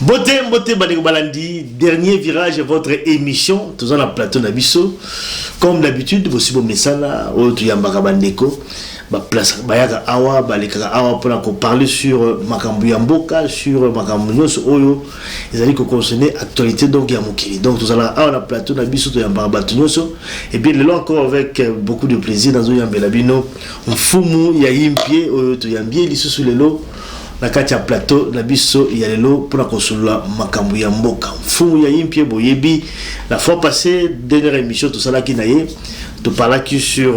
Mbote, mbote, bandeko balandi, Dernier Virage, votre émission, toza na plateau na biso. Comme d'habitude, bosi bomesana, oyo toyambaka bandeko, ba place bayaka awa, balekaka awa mpona koparler sur makambo ya mboka, sur makambo nyonso oyo ezali koconcerner actualité donc ya mokili. Donc tozalaka awa na plateau na biso, toyambaka bato nyonso. Et puis lelo encore avec beaucoup de plaisir nazoyambela bino mfumu ya Yimpie oyo toyambi ye lisusu lelo na kati ya plateau na biso ya lelo mpona kosolola makambo ya mboka. Mfumu ya Yimpie, boyebi, la fois passée, dernière émission tosalaki na ye, toparlaki sur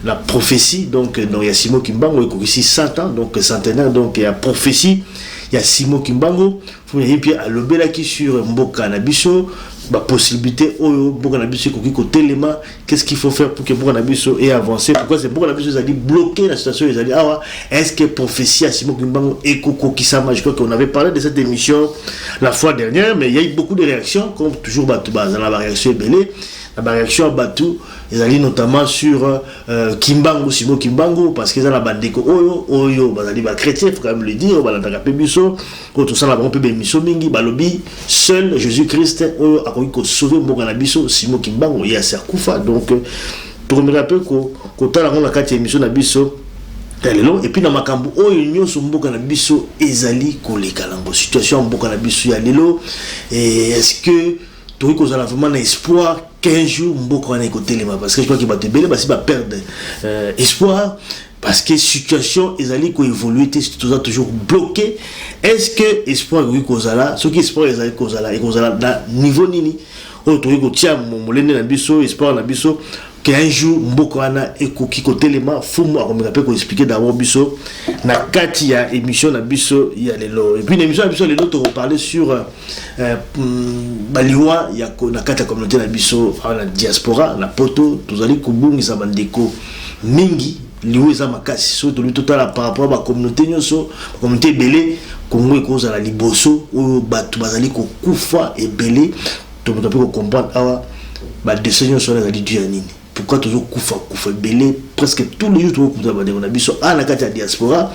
la prophétie donc ya Simon Kimbangu ekokisi 100 ans, donc centenaire donc ya prophétie ya Simon Kimbangu. Mfumu ya Yimpie alobelaki sur mboka na biso, bapossibilité oyo mboka na biso ekoki kotelema, qu'est-ce qu'il faut faire pour que mboka na biso ait avancé, pourquoi c'est mboka na biso ezali bloqué na situation ezali awa, est-ce que prophétie ya Simon Kimbangu ekokokisama. Je crois qu'on avait parlé de cette émission la fois dernière, mais il y a eu beaucoup de réactions. Comme toujours, bato bazala baréaction ebele. Na baréaction ya bato ezali notamment sur Kimbangu, Simon Kimbangu, parce que eza na bandeko oyo bazali bachrétien, faut quand même le dire, balandaka mpe biso, oyo tosala bango mpe baémission mingi. Balobi seul Jésus Christ oyo akoki kosauver mboka na biso, Simon Kimbangu ye asi akufa. Donc tokomeka mpe kotala yango na kati ya émission na biso ya lelo. Et puis na makambo oyo nyonso mboka na biso ezali koleka nango, situation ya mboka na biso ya lelo, est-ce que tokoki kozala vraiment na espoir qu'un jour mboka wana ekotelema? Parce que je crois que bato ebele basi baperdre espoir, parce que situation ezali koévolue te, toza toujours bloqué. Est ce que espoir ekoki kozala? Soki espoir ezali kozala, ekozala na niveau nini oyo tokoki kotia molende na biso, espoir na biso, que un jour mboka wana ekoki kotelema? Fumu akomeka mpe koexpliquer d'abord biso na kati ya émission na biso ya lelo. Et puis na émission na biso ya lelo, tokoparler sur baliwa ya na kati ya communauté na biso awa na diaspora, na Poto. Tozali kobungisa bandeko mingi, liwa eza makasi. Soki tolobi totala par rapport ya bacommunauté nyonso, bacommunauté ebele, Kongo ekozala liboso oyo bato bazali kokufa ebele. Tomoto mpe kocomprendre awa badécès nyonso wana ezali dû ya nini, pourquoi tozokufa kufa ebele presque tous les jours. Tokokuta bandeko na biso awa na kati ya diaspora.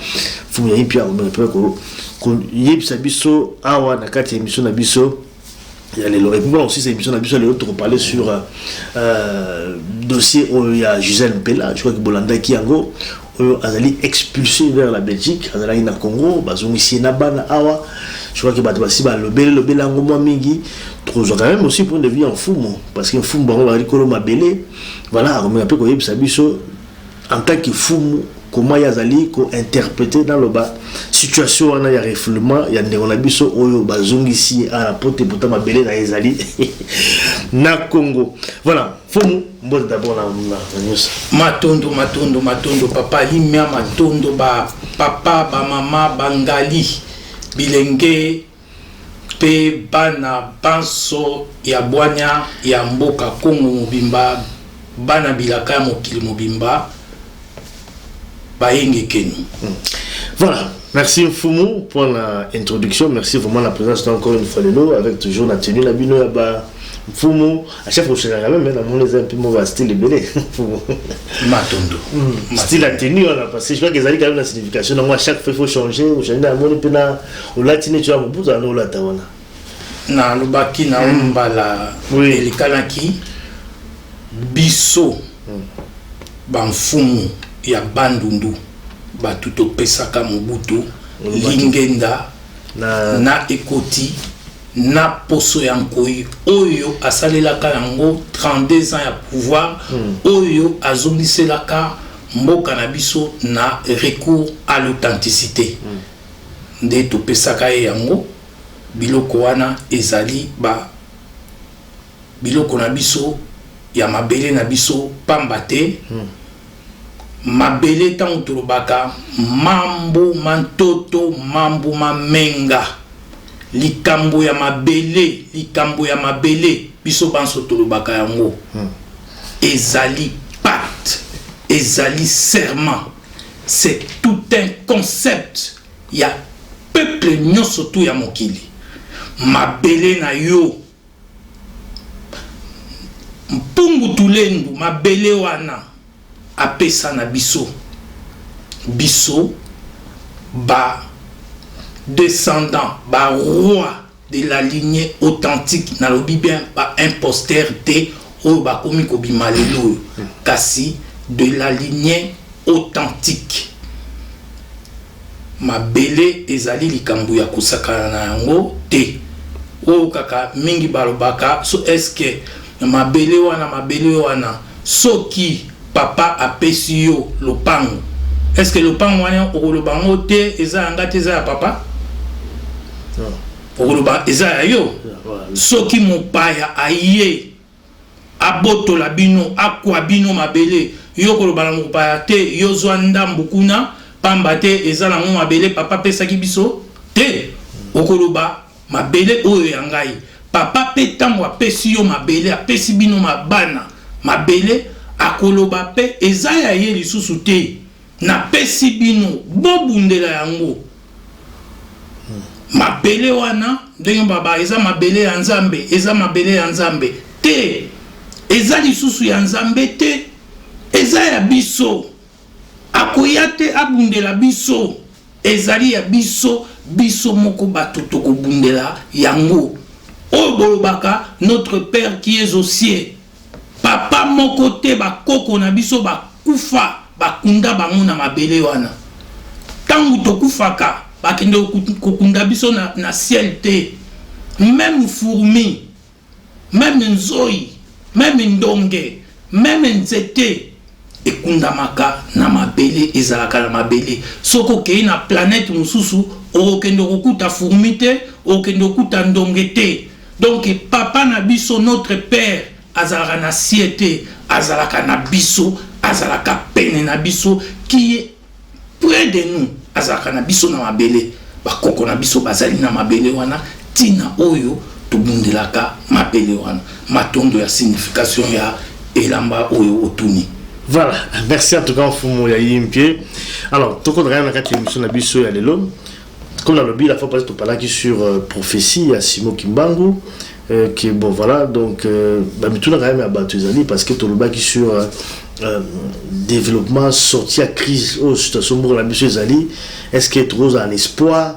Fumu yayi mpe akomeka mpe koyebisa biso awa na kati ya émission na biso ya lelo. Et puis voilà aussi, cette émission na biso ya lelo, tokoparler sur dossier oyo ya Gisèle Mpela. Je crois que bolandaki yango, oyo azali expulsé vers la Belgique. Azalaki na Congo, bazongisi ye na bana awa. Je crois que bato basi balobeli lobeli yango mwa mingi. Tokozwa quand même aussi point de vue ya mfumu, parce que mfumu bango bazali kolo mabele. Voilà, akomeka mpe koyebisa biso en tant que fumu comment ye azali kointerpréter, naloba, situation wana ya refoulement ya ndeko na biso oyo bazongisi ye awa na Poto, pourtant mabele na ye ezali na Congo. Voilà, fumu, mbote d'abord na nyonso. Matondo, matondo, matondo, papa Limia. Matondo bapapa, bamama, bangali, bilenge mpe bana banso ya bwanya ya mboka Kongo mobimba, bana bilaka ya mokili mobimba, bayengekeni. Voilà, merci Mfumu pour l'introduction, merci vraiment la présence encore une fois lelo, avec toujours la tenue na bino ya ba Mfumu. À chaque fois quand même na mon eza un peu mauvais style ebele, Mfumu. Matondo. Style la tenue wana, parce que je crois que ezali quand même la signification nango. À chaque fois il faut changer, changer na moni mpe na olati neti ya mobutu wana olata wana. Nalobaki na mbala elekanaki, biso bamfumu ya Bandundu, bato topesaka Mobutu lingenda na ekoti na poso ya nkoi oyo asalelaka yango 32 ans ya pouvoir, oyo azongiselaka mboka na biso na recours à l'authenticité. Nde topesaka ye yango. Biloko wana ezali ba biloko na biso ya mabele na biso, pamba te mabele, ntango tolobaka mambu mantoto, mambu mamenga, likambo ya mabele, likambo ya mabele, biso banso tolobaka yango, ezali pacte, ezali serment, c'est tout un concept ya peuple nyonso tu ya mokili. Mabele na yo, mpungu tulendu, mabele wana apesa na biso, biso ba descendant ba roi. de la lignée authentique, nalobi bien, ba imposteur te oyo bakomi kobima lelo oyo, kasi de la lignée authentique. Mabele ezali likambo ya kosakana na yango te. Oyo kaka mingi balobaka so, est-ce mabele wana, mabele wana, soki papa apesi yo lopango, est-ce que lopango wana okoloba yango te eza ya nga te, eza ya papa? Okoloba eza ya yo. Soki mopaya aye abotola bino, akwa bino mabele, yo koloba na mopaya te: yo zwa ndambu kuna, pamba te eza nango mabele papa apesaki biso te. Okoloba mabele oyo ya ngai. Papa mpe ntango apesi yo mabele, apesi bino mabana mabele, akoloba mpe eza ya ye lisusu te, napesi bino, bobundela yango. Mabele wana, ndenge baba eza mabele ya Nzambe, eza mabele ya Nzambe te, eza lisusu ya Nzambe te, eza ya biso. Akoya te abundela biso, ezali ya biso, biso moko bato tokobundela yango. Oyo bolobaka "Notre Père qui est aux cieux", papa moko te. Bakoko na biso bakufa, bakunda bango na mabele wana. Ntango tokufaka, bakende kokunda biso na ciel te. Même fourmi, même nzoi, même ndonge, même nzete ekundamaka na mabele, ezalaka na mabele. Soki okei na planète mosusu, okokende kokuta fourmi te, okokende kokuta ndonge te. Donc papa na biso, notre père, azalaka na ciel te, azalaka na biso, azalaka pene na biso, qui est près de nous, azalaka na biso na mabele. Bakoko na biso bazali na mabele wana. Ntina oyo tobundelaka mabele wana. Matondo ya signification ya elamba oyo otuni. Voilà, merci en tout cas, Mfumu ya Yimpie. Alors, tokota na kati émission na biso ya lelo. Comme nalobi la fois passée, topalaki sur prophétie ya Simon Kimbangu, qui bon, voilà, donc bamituna quand même ya bato ezali parce que tolobaki sur développement, sortie ya crise oyo situation mboka na biso ezali. Est-ce que tokozala na espoir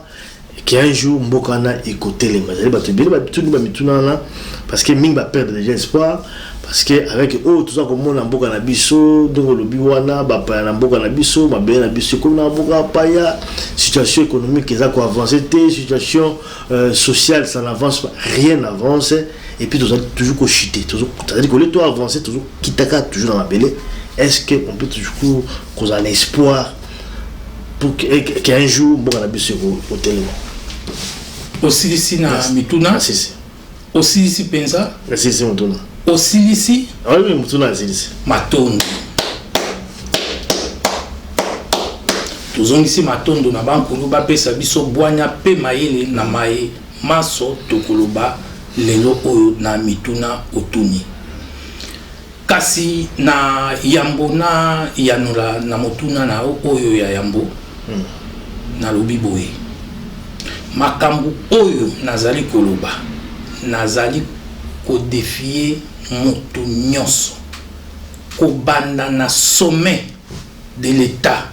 qu'un jour mboka wana ekotelema? Ezali bato ebele batuni bamituna wana parce que mingi baperdre déjà espoir, parce que avec oyo toza komona mboka na biso, ndenge olobi wana, bapaya na mboka na biso, mabele na biso ekomi na mboka bapaya, situation économique eza koavance te, situation sociale, ça n'avance pas, rien n'avance, et puis tozali toujours kochuter, tozali kolie to avancer, tozokitaka toujours na mabele. Est-ce que on peut toujours kozala na espoir pour qu'un jour mboka na biso ekotelema? Osilisi na mituna? Osilisi mpenza? Asilisi motuna. Osilisi? Oui, motuna asilisi. Matondo. Tozongisi matondo na bankulu bapesa biso bwanya mpe mayele na maye maso tokoloba lelo oyo na mituna otuni. Kasi na yambo na yanola na motuna na oyo ya yambo, nalobi boye: makambo oyo nazali koloba, nazali kodéfier moto nyonso, kobanda na sommet de l'État,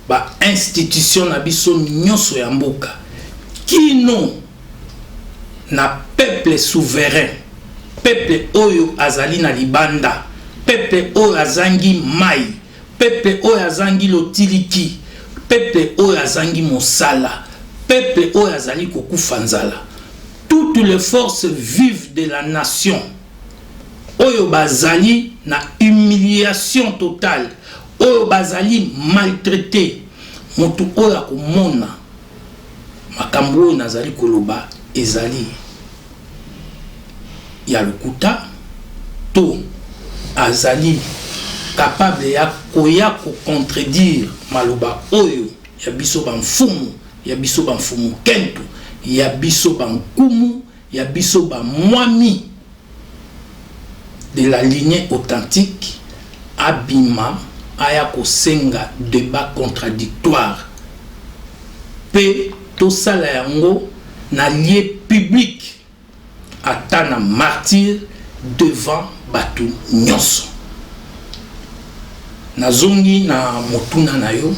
bainstitution na biso nyonso ya mboka, kino na peuple souverain, peuple oyo azali na libanda, peuple oyo azangi mai, peuple oyo azangi lotiliki, peuple oyo azangi mosala, peuple oyo azali kokufa nzala, toutes les forces vives de la nation oyo bazali na humiliation totale, oyo bazali maltraité. Moto oyo akomona makambo oyo nazali koloba ezali ya lokuta to azali capable ya koya kocontredire maloba oyo ya biso bamfumu, ya biso bamfumu kentu, ya biso bankumu, ya biso bamwami de la lignée authentique, abima aya kosenga débat contradictoire mpe tosala yango na lieu public, ata na Martyr, devant bato nyonso. Nazongi na motuna na yo.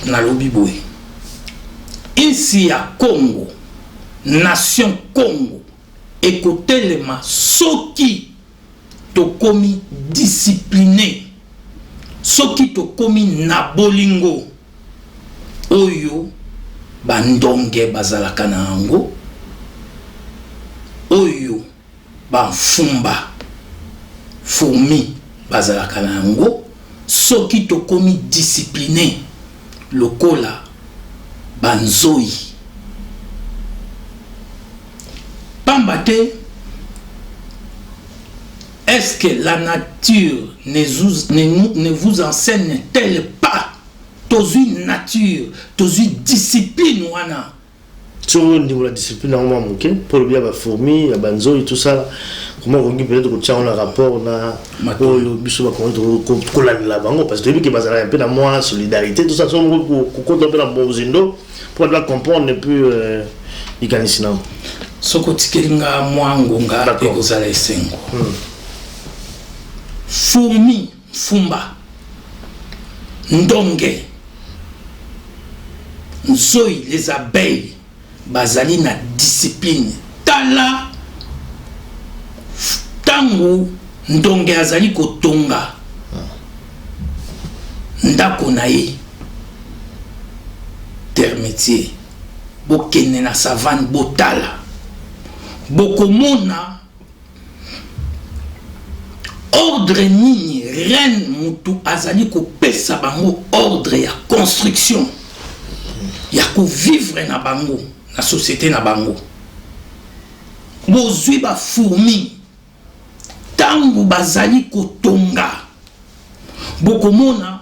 Nalobi boye: insi ya Congo Nation Kongo ekotelema soki tokomi discipline, soki tokomi na bolingo oyo ba ndonge bazalaka na yango, oyo ba mfumba, fourmis, bazalaka na yango, soki tokomi discipline lokola ba nzoyi. Pamba te, est-ce que la nature ne, ne, ne vous enseigne-t-elle pas? Tozui nature, tozui discipline wana. Soki ondimbola discipline yango mwa moke, mpo olobi ya ba fourmis, ya ba nzoyi, tout ça, comment okoki peut-être kotia yango na rapport na oyo biso bakongo kolandela bango, parce que toyebi ke bazalaka mpe na mwa solidarité, tout ça, soki kokota mpe na bozindo mpo bato bacomprendre et puis likanisi na yango. Soki otikeli nga mwa ngonga, ekozala esengo. Fourmi, mfumba, ndonge, nzoyi, les abeilles bazali na discipline. Tala ntango ndonge azali kotonga ndako na ye, termitier, bokende na savane, botala, bokomona ordre nini reine mutu azali kopesa bango, ordre ya construction, ya kovivre na bango na société na bango. Bozwi bafourmi, ntango bazali kotonga, bokomona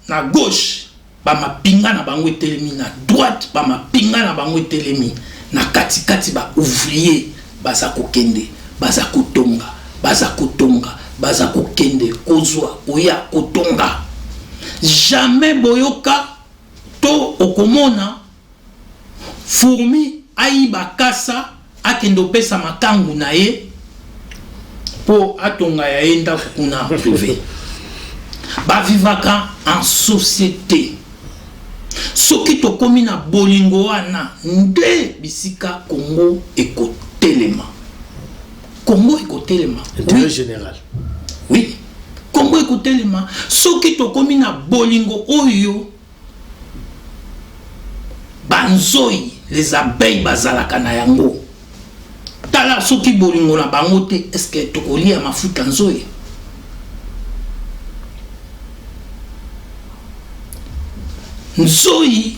na gauche bamapinga na bango etelemi, na droite bamapinga na bango etelemi, na katikati ba ouvrier baza kokende, baza kotonga, baza kotonga, baza kokende, kozwa, koya kotonga. Jamais boyoka to okomona fourmi ayiba kasa, akende opesa makangu na ye mpo atonga ya ye ndako kuna privé. Bavivaka en société. Soki tokomi na bolingo wana, nde bisika Kongo ekotelema. Kongo ekotelema. Intérêt général. Oui, Kongo ekotelema soki tokomi na bolingo oyo banzoi, les abeilles, bazalaka na yango. Tala, soki bolingo na bango te, est-ce tokolia mafuta nzoi? Nzoi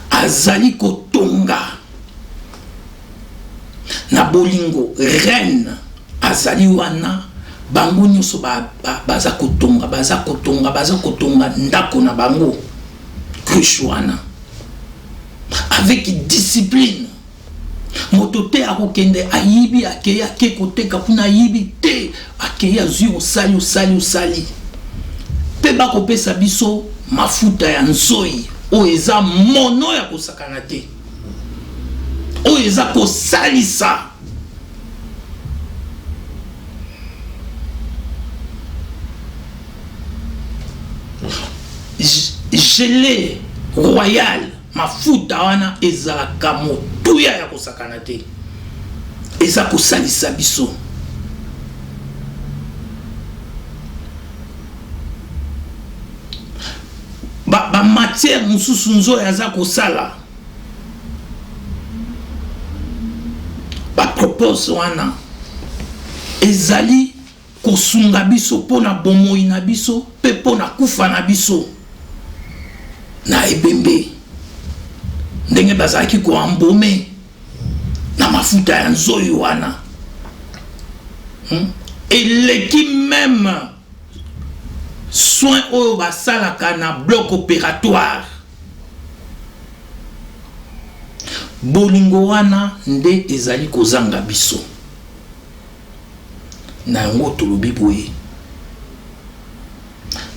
azali kotonga na bolingo, reine azali wana, bango nyonso baza kotonga, baza kotonga, baza kotonga ndako na bango, cruche wana, avec discipline. Moto te akokende ayibi, akei, ake koteka kuna, ayibi te, akei, azwi, osali, osali, osali, mpe bakopesa biso mafuta ya nzoi oyo eza mono ya kosakana te, oyo eza kosalisa gelée royale. Mafuta wana ezalaka motuya ya kosakana te, eza kosalisa biso. Bamatière ba mosusu nzoyo aza kosala, bapropose wana ezali kosunga biso mpo na bomoi na biso mpe mpo na kufa na biso na ebembe, ndenge bazalaki koembaumer na mafuta ya nzoyi wana, Eleki même soin oyo basalaka na bloc opératoire. Bolingo wana nde ezali kozanga biso. Na yango tolobi boye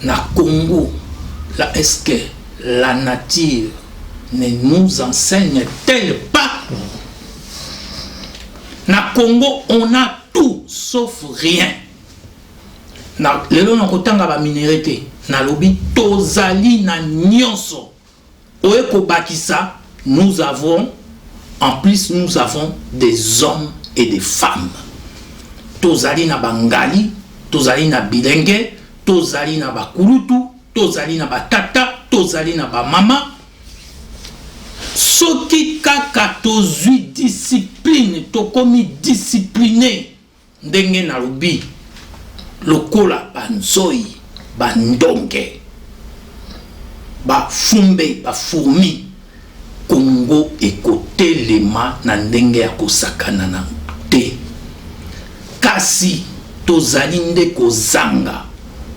na Congo la, est-ce que la nature ne nous enseigne-t-elle pas? Na Congo, on a tout sauf rien. Na lelo nakotanga baminerais te, nalobi tozali na nyonso oye kobakisa, nous avons En plus, nous avons des hommes et des femmes. Tozali na bangali, tozali na bilenge, tozali na bakulutu, tozali na batata, tozali na bamama. Soki kaka tozwi discipline, tokomi discipline ndenge nalobi, lokola banzoi, bandonge, bafumbe, bafourmi, Kongo ekotelema na ndenge ya kosakana na te. Kasi tozali nde kozanga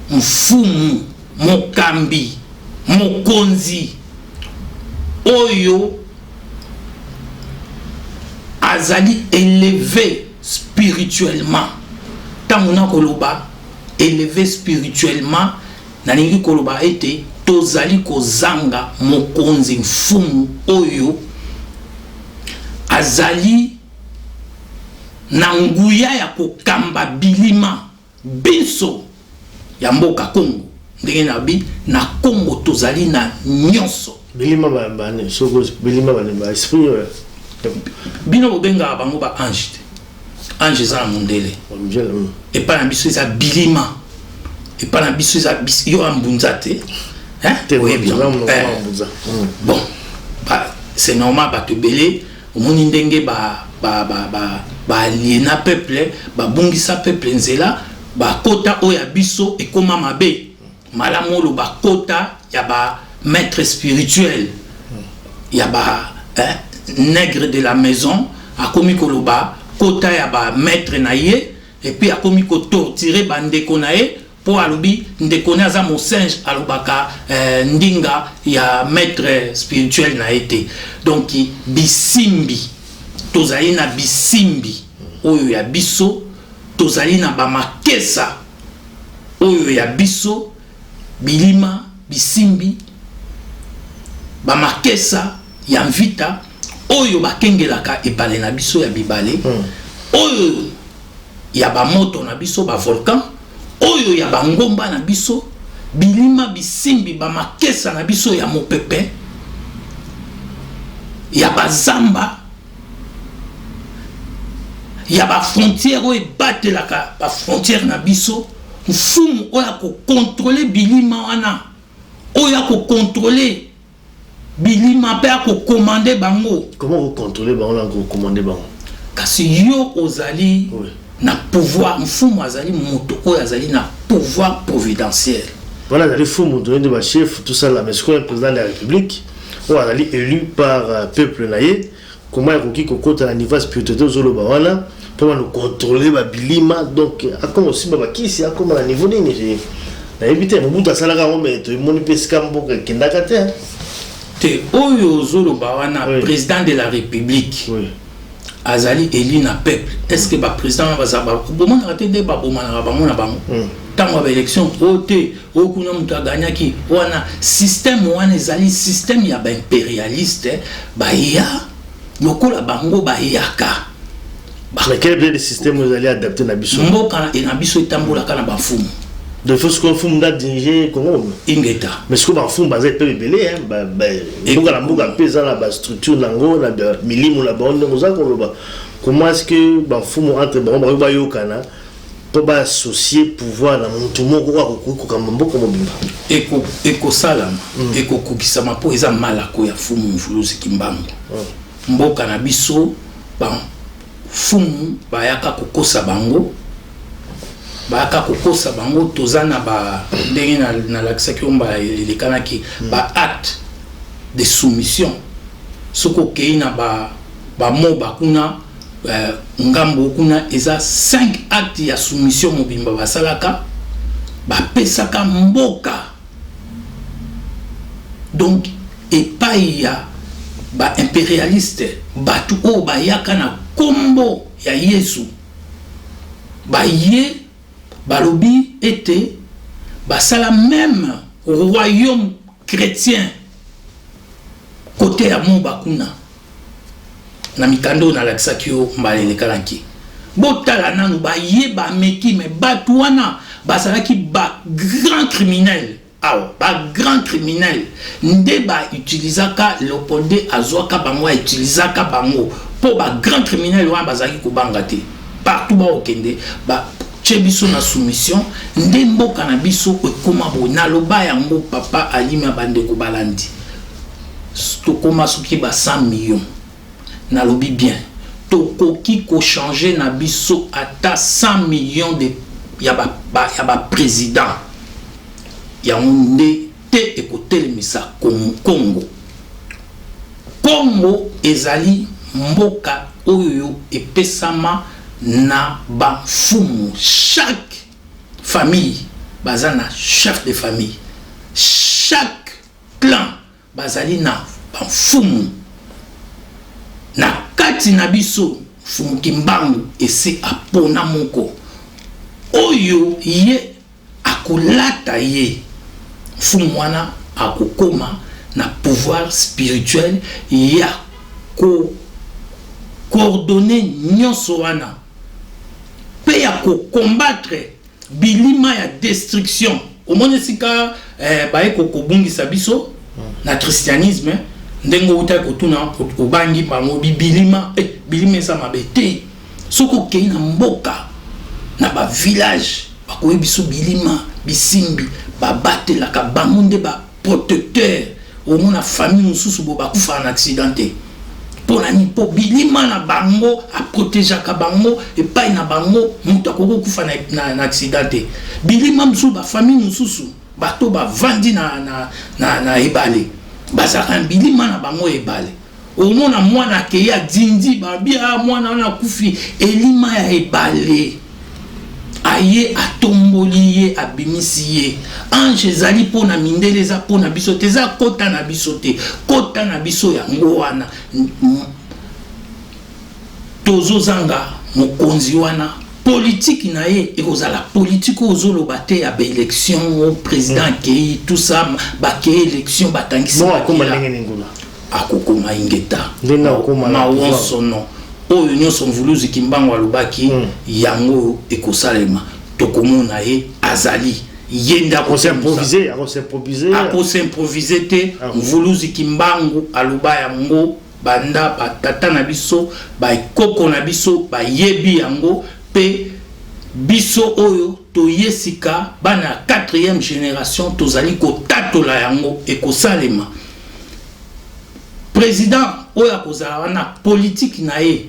mfumu, mokambi, mokonzi oyo azali eleve spirituellement. Ntango nakoloba eleve spirituellement, nalingi koloba ete tozali kozanga mokonzi, mfumu oyo azali na nguya ya kokamba bilima binso ya mboka Congo. Ndenge nalobi, na Congo tozali na nyonso. Bilima bane, soko bilima bane ba esprit. Bino bobengaka bango ba ange te. Ange eza na mondele. Epai na biso eza bilima. Epai na biso eza yo ya mbunza te. Hein? Oyebi. Bon, ba, c'est normal, bato ebele omoni ndenge ba ba ba ba ba aliena peuple, babungisa peuple nzela, bakota oyo ya biso ekoma mabe. Malamu oyo bakota ya ba maître spirituel, ya ba nègre de la maison, akomi koloba kota ya ba maître na ye, et puis akomi kotortire bandeko na ye, mpo alobi ndeko ne aza mosinge, alobaka ndinga ya maître spirituel na ye te. Donc bisimbi, tozali na bisimbi oyo ya biso, tozali na bamakesa oyo ya biso, bilima, bisimbi, bamakesa ya mvita oyo bakengelaka ebale na biso ya bibale, oyo ya bamoto na biso, bavolcan, oyo ya bangomba na biso, bilima, bisimbi, bamakesa na biso ya mopepe, ya bazamba, ya bafrontière oyo ebatelaka bafrontière na biso. Mfumu oyo akokontrole bilima wana, oyo akokontrole bilima mpe akokomande bango. Comment kocontrôler bango na kokomande bango? Kasi yo ozali na pouvoir. Mfumu azali moto oyo azali na pouvoir providentiel. Wana azali fumu, toyebi bachef, tout ça là, mais sikoyo président de la République oyo azali élu par peuple na ye, comment ekoki kokota na niveau ya spiritualité ozoloba wana mpo bana contrôler babilima? Donc akoma osimba bakisi, akoma na niveau nini, nayebi te. Mobutu asalaka yango, mais toyemoni mpe esika mboka ekendaka te. Te, oyo ozoloba wana, président de la République azali élu na peuple. Est ce que baprésident wana baza bomonaka te nde babomanaka bango na bango ntango ya baélection? Oyo te, oyo kuna moto aganyaki wana. Système wana ezali système ya baimpérialiste, baya lokola bango bayaka. Mais quel est le système ezali adapté na biso? Mboka na biso etambolaka na bafumu. Donc il faut sikoyo mfumu nde adirige Congo? Ingeta. Mais sikoyo bafumu baza epe ebele, mboka na mboka mpe eza na bastructure nango, na milimo na bango. Ndenge oza koloba, comment est ce que bafumu entre bango bakoki bayokana mpo baassocie pouvoir na motu moko oyo akokoki kokamba mboka mobimba? Ekosalama, ekokokisama, mpo eza malako ya Fumu Mvuluzi Kimbangu. Mboka na biso, bafumu bayaka kokosa bango, bayaka kokosa bango. Toza na ba ndenge nalakisaki yo mbala elekanaki, ba acte de soumission. Soki okei na bamoba kuna, ngambo kuna eza 5 acte ya soumission mobimba basalaka, bapesaka mboka donc epai ya baimpérialiste, bato oyo bayaka na nkombo ya Yesu. Baye balobi ete basala même royaume chrétien kote ya moba kuna. Na mikanda oyo nalakisaki yo mbala elekalaki, botala nanu, baye bameki, mais bato wana bazalaki bagrand criminel. Awa bagrand criminel nde bautilisaka. Léopold azwaka bango, autilisaka bango mpo bagrand criminel wana bazalaki kobanga te. Partout baokende, batie biso na soumission. Nde mboka na biso ekóma boye. Naloba yango, papa Alimi ya bandeko balandi, tokóma soki ba 100 millions. Nalobi bien, tokoki kochange na biso ata 100 millions de ya baprésident ba yango nde te ekotelemisa Congo. Congo ezali mboka oyo epesama na bamfumu. Chaque famille baza na chef de famille, chaque clan bazali na bamfumu. Na kati na biso, Mfumu Kimbangu ese apona moko oyo ye akolata ye. Mfumu wana akokoma na pouvoir spirituel ya kocoordonner nyonso wana mpe ya kocombattre bilima ya destruction. Omoni esika baye kobungisa biso na christianisme, ndenge outaki kotuna, obangi bango bibilima. Bilima eza mabe te. Soki okei na mboka, na bavillage, bakoyebi biso bilima bisimbi babatelaka bango nde baprotecteur. Omona famille mosusu bo bakufaka na accident te. Mpo na nini? Mpo bilima na bango aprotégeaka bango. Epai na bango, moto akoki kokufa na accident te. Bilima mosusu, bafamille mosusu, bato bavandi na ebale, bazalaka na bilima na bango ebale. Omona mwana akei, adindi, babi a mwana wana akufi. Elima ya ebale aye, atomboli ye, abimisi ye. Ange ezali mpo na mindele, eza mpo na biso te, eza kota na biso te. Kota na biso yango wana tozozanga mokonzi wana. Politike na ye ekozala politike oyo ozoloba te ya baélection, président akei, tout ça, bakei élection, batangisi. Akokoma ingeta mawonsono oyo nyonso Mvuluzi Kimbangu alobaki. Yango ekosalema, tokomona ye azali ye nde. Akosimprovise te. Mvuluzi Kimbangu aloba yango banda batata na biso, bakoko na biso bayebi yango. Mpe biso oyo toye sika, bana ya 4e génération, tozali kotatola yango ekosalema. Président oyo akozala wana, politike na ye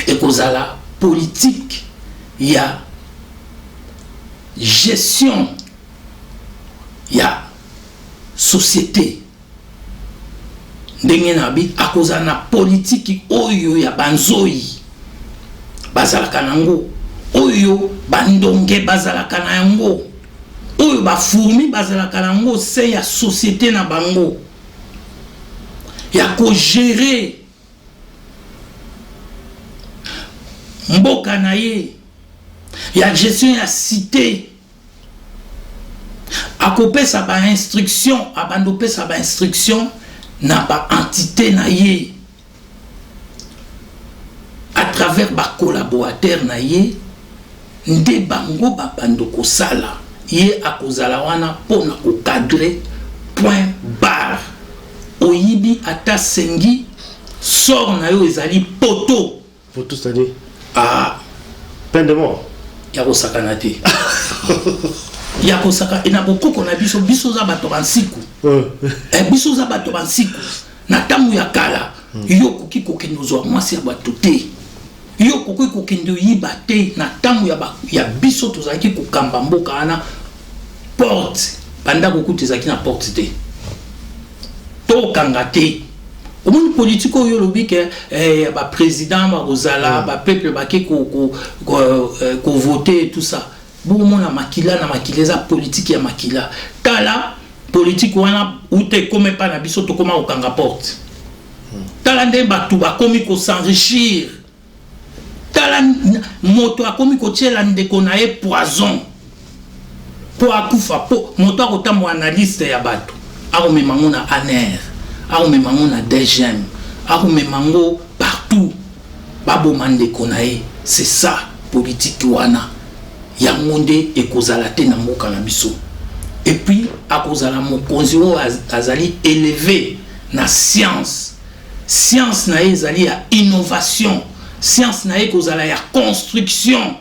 ekozala politike ya gestion ya société. Ndenge na bi akozala na politiki oyo ya banzoi bazalaka nango, oyo bandonge bazalaka na yango, oyo bafourmi bazalaka nango se ya société na bango, ya kogérer mboka na ye, ya gestion ya cité. Akopesa bainstruction, abandi opesa bainstruction na baentité na ye à travers bacollaborateur na ye, nde bango babando kosala. Ye akozala wana mpona kocadrer, point barre. Oyibi ata sengi, sort na yo ezali poto. Poto, c'est-à-dire? Ah. Peine de mort. Ya kosakana te, ya kosaka na bokoko na biso. Biso oza bato bansiku. Biso oza bato bansiku. Na ntango ya kala, yo okoki kokende ozwa mwasi ya bato te, yo okoki kokende oyiba te. Na ntango ya biso tozalaki kokamba mboka wana, porte, bandako kutu ezalaki na porte te, tokanga te. Omoni politike oyo olobi ke baprésident bakozala, bapeuple bake kovote, tout ça, bomona makila na makila, eza politike ya makila. Tala politike wana uta ekóma epai na biso, tokóma kokanga porte. Tala nde bato bakomi kos'enrichir. Tala moto akomi kotiela ndeko na ye poison mpo akufa, mpo moto akotambola na liste ya bato, akomema ngo na ANR, akomema ngo na DGM, akomema ngo partout, baboma ndeko na ye. C'est ça, politike wana yango nde ekozala te na mboka na biso. Et puis akozala mokonzi oyo azali élevé na science. Science na ye ezali ya innovation, science na ye kozala ya construction,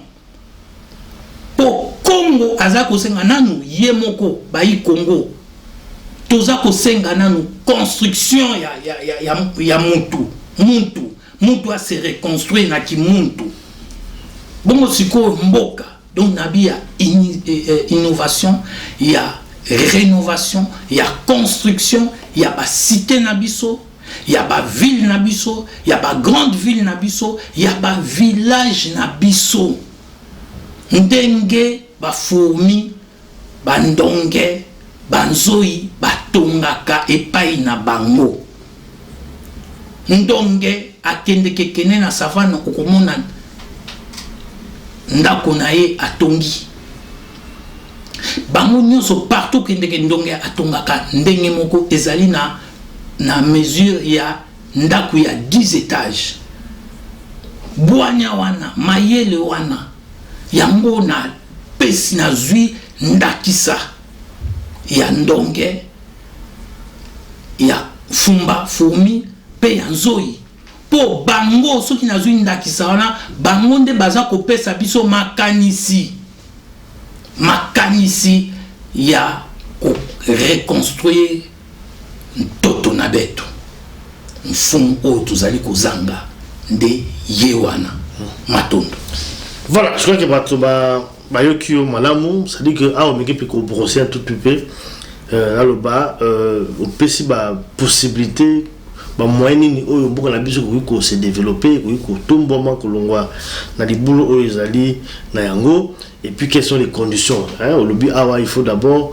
po Congo aza kosenga nanu ye moko. Bayi Congo, toza kosenga nanu construction ya mutu. Mutu ase reconstruire na kimuntu. Bongo sikoyo mboka, donc nabi ya innovation, ya rénovation, ya construction ya bacité na biso, ya baville na biso, ya bagrande ville na biso, ya bavillage na biso, ndenge bafourmi, bandonge, banzoi batongaka epai na bango. Ndonge akendeke kende na savane, okomona ndako na ye atongi. Bango nyonso partout kendeke, ndonge atongaka ndenge moko, ezali na mesure ya ndako ya 10 étages. Bwanya wana, mayele wana, yango na pesi nazwi ndakisa ya ndonge, ya fumba, fourmi, mpe ya nzoi, mpo bango, soki nazwi ndakisa wana, bango nde baza kopesa biso makanisi ya koreconstruire ntoto na beto. Mfumu oyo tozali kozanga nde ye wana. Matondo. Voilà, je crois que bato bayoki yo malamu. C'est-à-dire que awa omeki mpe kobrosser un tout petit peu, aloba opesi bapossibilité, bamoyen nini oyo mboka na biso ekoki kose développer, ekoki kotombwama, kolongwa na libulu oyo ezali na yango. Et puis, quelles sont les conditions, hein? Olobi awa, il faut d'abord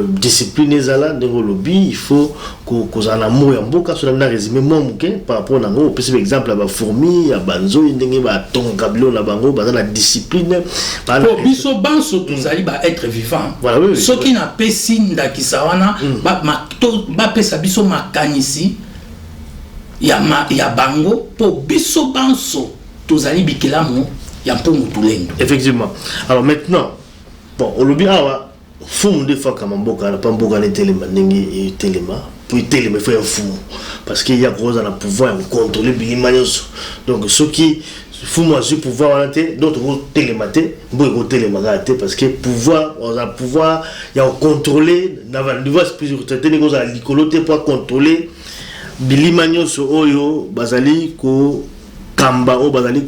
discipline ezala. Ndenge olobi, il faut kozala na amour ya mboka. So na résumé mwa moke par rapport nango, opesi baexemple ya bafourmi, ya banzoi, ndenge batongaka biloko na bango, baza na discipline. Po biso banso tozali baêtre vivant. Voilà, oui. Soki napesi ndakisa wana, bapesa biso makanisi ya bango, mpo biso banso tozali bikelamu ya mpungu tulendo. Effectivement. Alors maintenant, bon, olobi awa fumu nde fakama mboka na pa mboka na etelema. Ndenge etelema, po etelema, ifo ya fumu, parce que ya koza na pouvoir ya kocontrôler bilima nyonso. Donc soki fumu azwi pouvoir wana te, donc tokotelema te, mboka ekotelema kaka te, parce que pouvoir ozala, pouvoir ya kocontrôler na niveau spirituel te, ndenge ozala likolo te, po acontrôler bilima nyonso oyo bazali kokamba, oyo bazali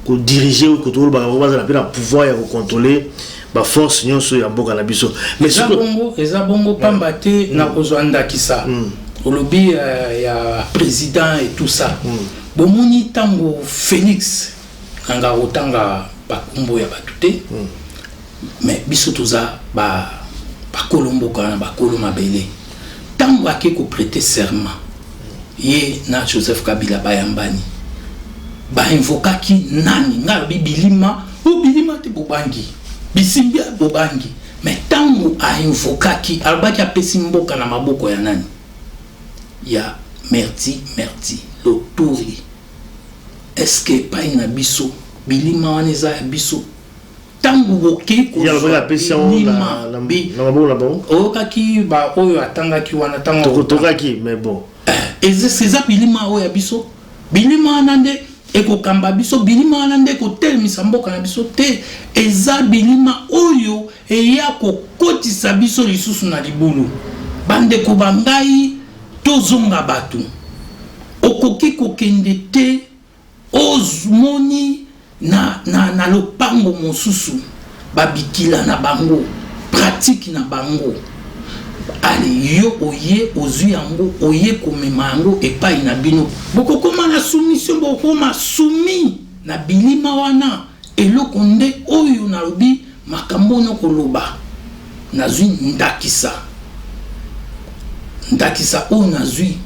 kodiriger, oyo kotolobaka, bazala mpe na pouvoir ya kocontrôler baforce nyonso ya mboka na biso. Mais eza bongo, eza bongo, pamba te nakozwa ndakisa. Olobi ya président et tout ça. Bomoni ntango Félix nanga kotanga bakombo ya bato te, mais biso toza bakolo mboka wana, bakolo mabele. Ntango ake koprêter serment, ye na Joseph Kabila bayambani, bainvokaki nani? Ngai alobi bilima o bilima te, bobangi bisimbi, bobangi. Mais ntango ainvokaki, alobaki apesi mboka na maboko ya nani? Ya Merti Merti Loturi. Est-ce epai na biso bilima wana eza ya biso? Ntango bokei oyokaki baoyo atangaki wana, ntango tokaki, mais bon. Eza bilima oyo ya biso? Bilima wana nde ekokamba biso? Bilima wana nde ekotelemisa mboka na biso te. Eza bilima oyo eya kokotisa biso lisusu na libulu. Bandeko bangai, tozonga bato. Okoki kokende te, ozomoni na lopango mosusu babikila na bango, pratique na bango. Ale yo oye ozwi yango, oye komema yango epai na bino, bokokóma na soumission, bokokóma soumis na bilima wana. Eloko nde oyo nalobi, makambo oyo koloba, nazwi ndakisa. Ndakisa oyo nazwi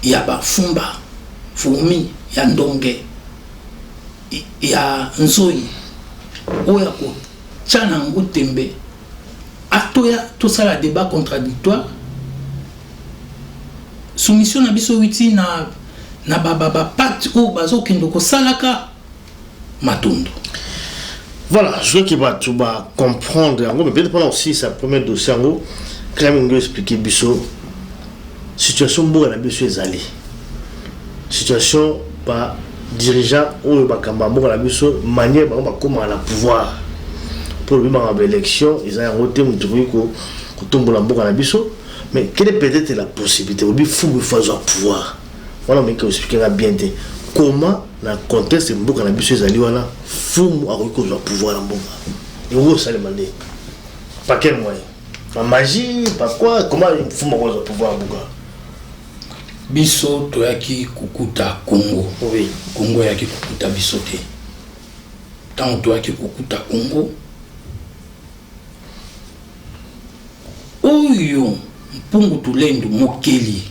ya bafumba, fourmi, ya ndonge, ya nzoi, oyo ya kotya na yango tembe, atoya tosala débat contradictoire. Soumission na biso euti na bapacte oyo bazokende kosalaka. Matondo. Voilà, je crois que bato ba comprendre yango, mais peut-être mpona kosilisa premier dossier yango, clame ngo expliquer biso situation mboka na biso ezali, situation ba dirigeant oyo bakamba mboka na biso, manière bango bakomaka na pouvoir mpo lobimaka baélection eza yango te moto okoki kotombola mboka na biso. Mais quelle est peut-être la possibilité obi fumu faut azwa pouvoir wana? Omengi koexpliquer nga bien te comment, na contexte mboka na biso ezali wana, fumu akoki kozwa pouvoir na mboka? Ekoki kosalema nde par quel moyen? Par magie, par quoi? Comment fumu akozwa pouvoir na mboka? Biso toyaki kokuta Congo. Congo eyaki kokuta biso te. Ntango toyaki kokuta Congo oyo, Mpungu Tulendu mokeli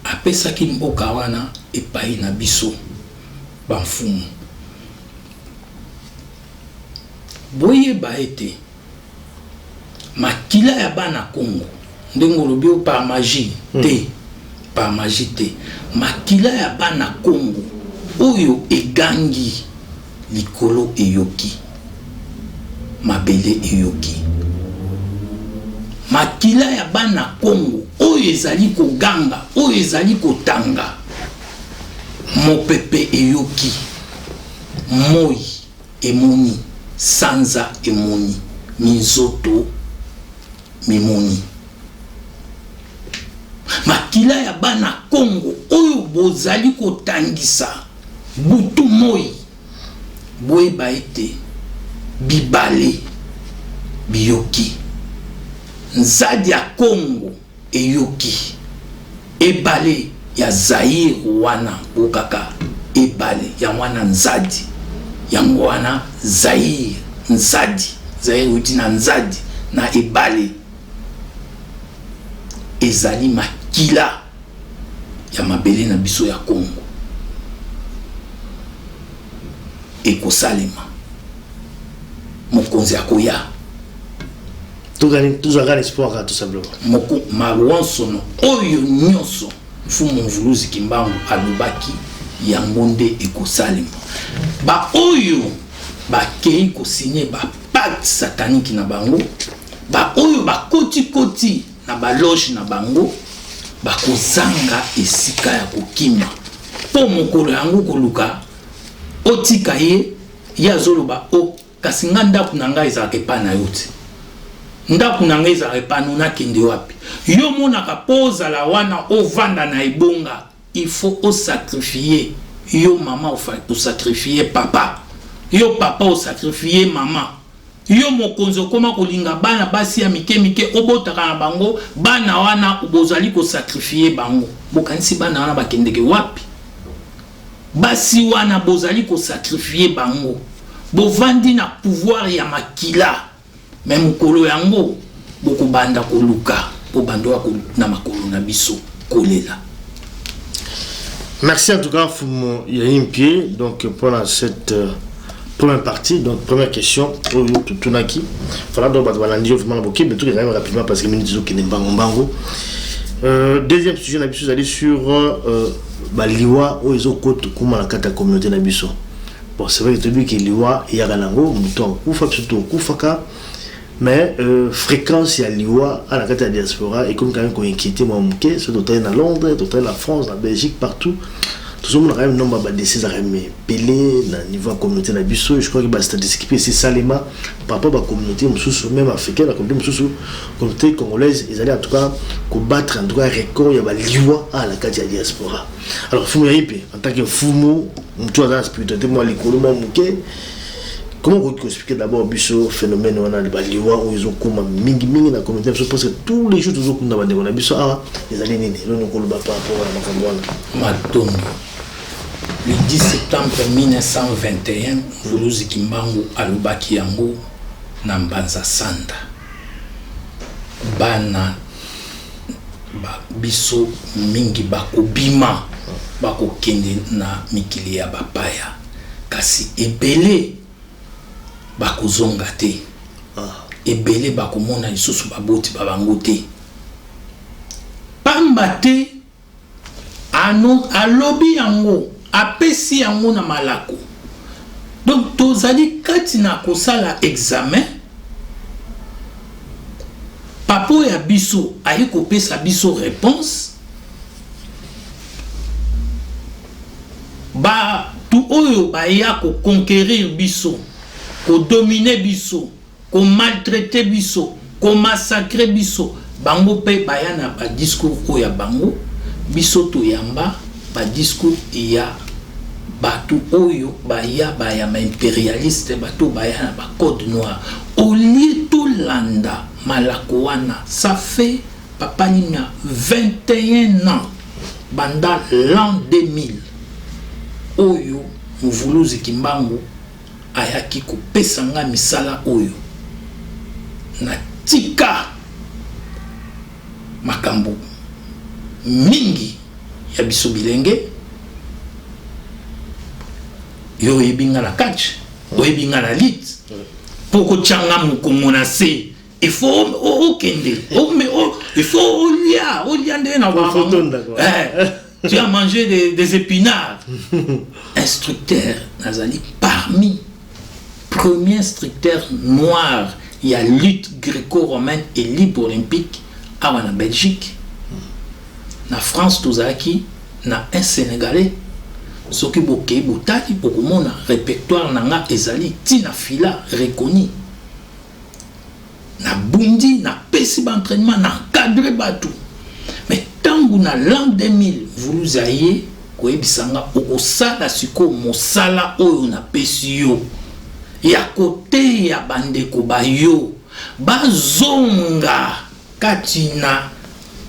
apesaki mboka wana epai na biso bamfumu. Boyeba ete makila ya bana Congo, ndenge olobi o par magie te, par magie te, makila ya bana Congo oyo egangi likolo eyoki, mabele eyoki. Makila ya bana Congo oyo ezali koganga, oyo ezali kotanga, mopepe eyoki, moi emoni, sanza emoni, minzoto mimoni. Makila ya bana Congo oyo bozali kotangisa butu moi, boyeba ete bibale biyoki, nzadi ya Congo eyoki, ebale ya Zaire wana bokaka ebale yango wana nzadi, yango wana Zaire, nzadi Zaire euti na nzadi na ebale. Ezali makila ya mabele na biso ya Congo. Ekosalema, mokonzi akoya. Tozwaka l'espoir kaka, tout simplement. Moko mawansono oyo nyonso Mfumu Mvuluzi Kimbangu alobaki, yango nde ekosalema. Baoyo bakei kosigner bapacte satanique na bango, baoyo bakotikoti na baloge na bango, bakozanga esika ya kokima, mpo mokolo yango koluka otika ye, ye azoloba o kasi nga ndako na ngai ezalaka epai na yo te, ndako na ngai ezalaka epai no, nakende wapi? Yo omonaka mpo ozala wana, ovanda na ebonga, il faut osacrifier yo mama, osacrifier papa, yo papa osacrifier mama. Yo mokonzi okóma kolinga bana basi ya mike mike, obotaka na bango bana wana, bozali kosacrifier bango. Bokanisi bana wana bakendeke wapi? Basi wana bozali kosacrifier bango, bovandi na pouvoir ya makila, mais mokolo yango bokobanda koluka bobanda na makolo na biso kolela. Merci en tout cas, Fumu Yahimpie, donc pour cette première partie. Donc première question, oyo totunaki. Voilà, donc bato balandi yo vraiment na bokebi, mais tout quand même rapidement parce que minute ezokende mbango mbango. Deuxième sujet na biso ezali sur baliwa oyo ezokoma na kati ya communauté na biso. Bon, c'est vrai que toyebi ke liwa eyaka nango, moto akufa, biso tokufaka, mais fréquence ya liwa na kati ya diaspora ekomi quand même koinquiéter mwa moke. Soki totali na Londres, totali na France, na Belgique, partout tozomona quand même nombre ya badécès ezalaka ebele na niveau ya communauté na biso. Je crois que bastatistique mpe esesalema par rapport bacommunauté mosusu, même africaine, na communauté mosusu. Communauté congolaise ezali en tout cas kobattre en tout cas record ya baliwa a na kati ya diaspora. Alors fumu yayi mpe en tant que fumu, motu aza na spiritualité mwa likolo mwa moke, comment okoki koexpliquer d'abord biso phénomène wana, baliwa oyo ezokóma mingimingi na communauté na biso? Parce que tous les jours tozokunda bandeko na biso awa. Ezali nini eloni koloba par rapport na makambo wana? Matondo. Le 10 septembre 1921, Mvuluzi Kimbangu alobaki yango na Mbanza Sanda: bana ba biso mingi bakobima, bakokende na mikili ya bapaya, kasi ebele bakozonga te. Ebele bakomona lisusu baboti ba bango te, pamba te ano alobi yango, apesi yango na malako. Donc tozali kati na kosala examen, papa oyo ya biso aye kopesa biso reponse. Batu oyo baya ko conquerir biso, ko dominer biso, ko maltraiter biso, ko massacrer biso, bango pe baya na ba discours oyo ya bango, biso toyamba ba discours ya batu oyo baya baya ba imperialistes, batu oyo baya na ba code noir. Au lieu tolanda malako wana, ça fait Papa Limia 21 ans banda l'an 2000 oyo Mvuluzi Kimbangu ayaki kopesa nga misala oyo, natika makambo mingi ya biso bilenge. Yo oyebi nga na catch, oyebi nga na lit, po kotia nga mokongo na se, il faut okende, il faut olia, olia ndenge na eh, tu as mangé des épinards. Instructeur, nazali parmi premier instructeur noir ya lutte gréco-romaine et libre olympique awa na Belgique. Na France tozalaki na un Sénégalais. Soki bokei botali, bokomona répertoire na nga ezali ntina fila reconnu. Nabundi, napesi ba entraînement, na encadré bato. Mais ntango na l'an 2000 Vuluzi aye koyebisa nga, okosala sikoyo mosala oyo napesi yo ya koteya bandeko bayo bazonga kati na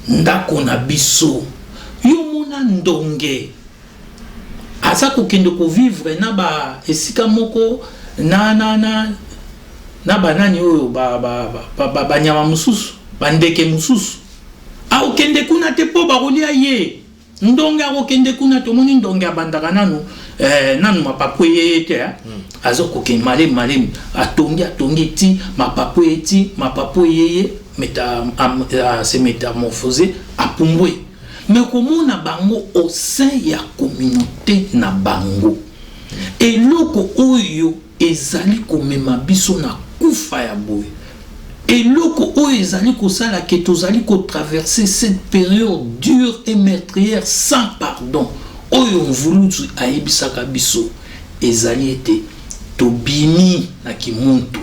ndako na biso. Yo mona ndonge aza kokende kovivre na ba esika moko na na na na banani oyo banyama mosusu, bandeke mosusu, akokende kuna te mpo bakolia ye. Ndonge akokende kuna, tomoni ndonge abandaka nanu nanu mapapu eyeye te, eh? Aza kokende malemi malemi, atongi atongi ti mapapu eye, ti mapapu eyeye, se métamorphose, apumbwe. Mais komona bango au sein ya communauté na bango, eloko oyo ezali komema biso na kufa ya boye, eloko oyo ezali kosala ke tozali kotraverser cette période dure et meurtrière sans pardon, oyo Mvuluzi ayebisaka biso, ezali ete tobimi na kimuntu,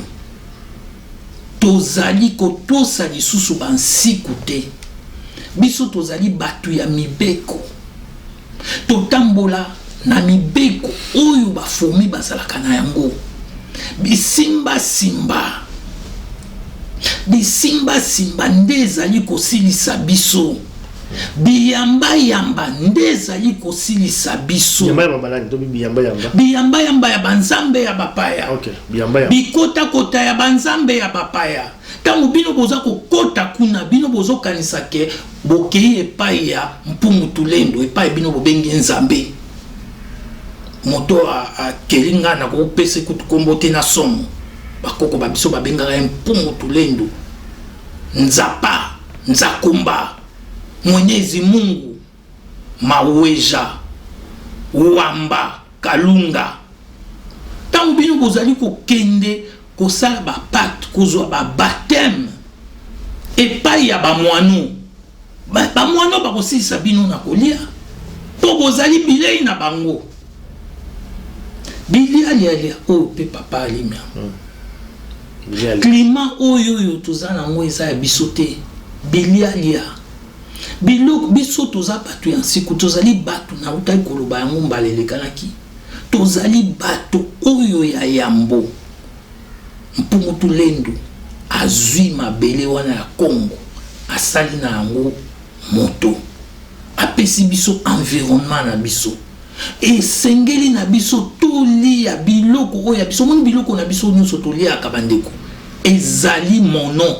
tozali kotosa lisusu bansiku te. Biso tozali bato ya mibeko, totambola na mibeko oyo bafourmi bazalaka na yango. Bisimbasimba, bisimbasimba nde ezali kosilisa biso, biyambayamba nde ezali kosilisa biso. Biyambayamba ya banzambe ya bapaya, bikotakota ya banzambe ya bapaya. Ntango bino boza kokota kuna, bino bozokanisa ke bokei epai ya Mpungu Tulendo, epai bino bobengi Nzambe. Moto akeli nga na kopesa kutu kombo te na somo. Bakoko ba biso babengaka ye Mpungu Tulendo, Nzapa, Nzakumba, Mwenyezi Mungu, Maweja, Wamba, Kalunga. Ntango bino bozali kokende kosala bapacte, kozwa babaptême epai ya bamwano, bamwano bakosilisa bino na kolia mpo bozali bilei na bango. Bilialialia oyo mpe papa Alimia, climat oyo oyo toza nango eza ya biso te. Bilialia biloko, biso toza bato ya nsiku, tozali bato, nautaki koloba yango mbala elekanaki, tozali bato oyo ya yambo. Mpungu Tulendo azwi mabele wana ya Congo, asali na yango moto, apesi biso environnement na biso. Esengeli na biso tolia biloko oyo ya biso. Omoni biloko na biso nyonso toliaka, bandeko, ezali mono,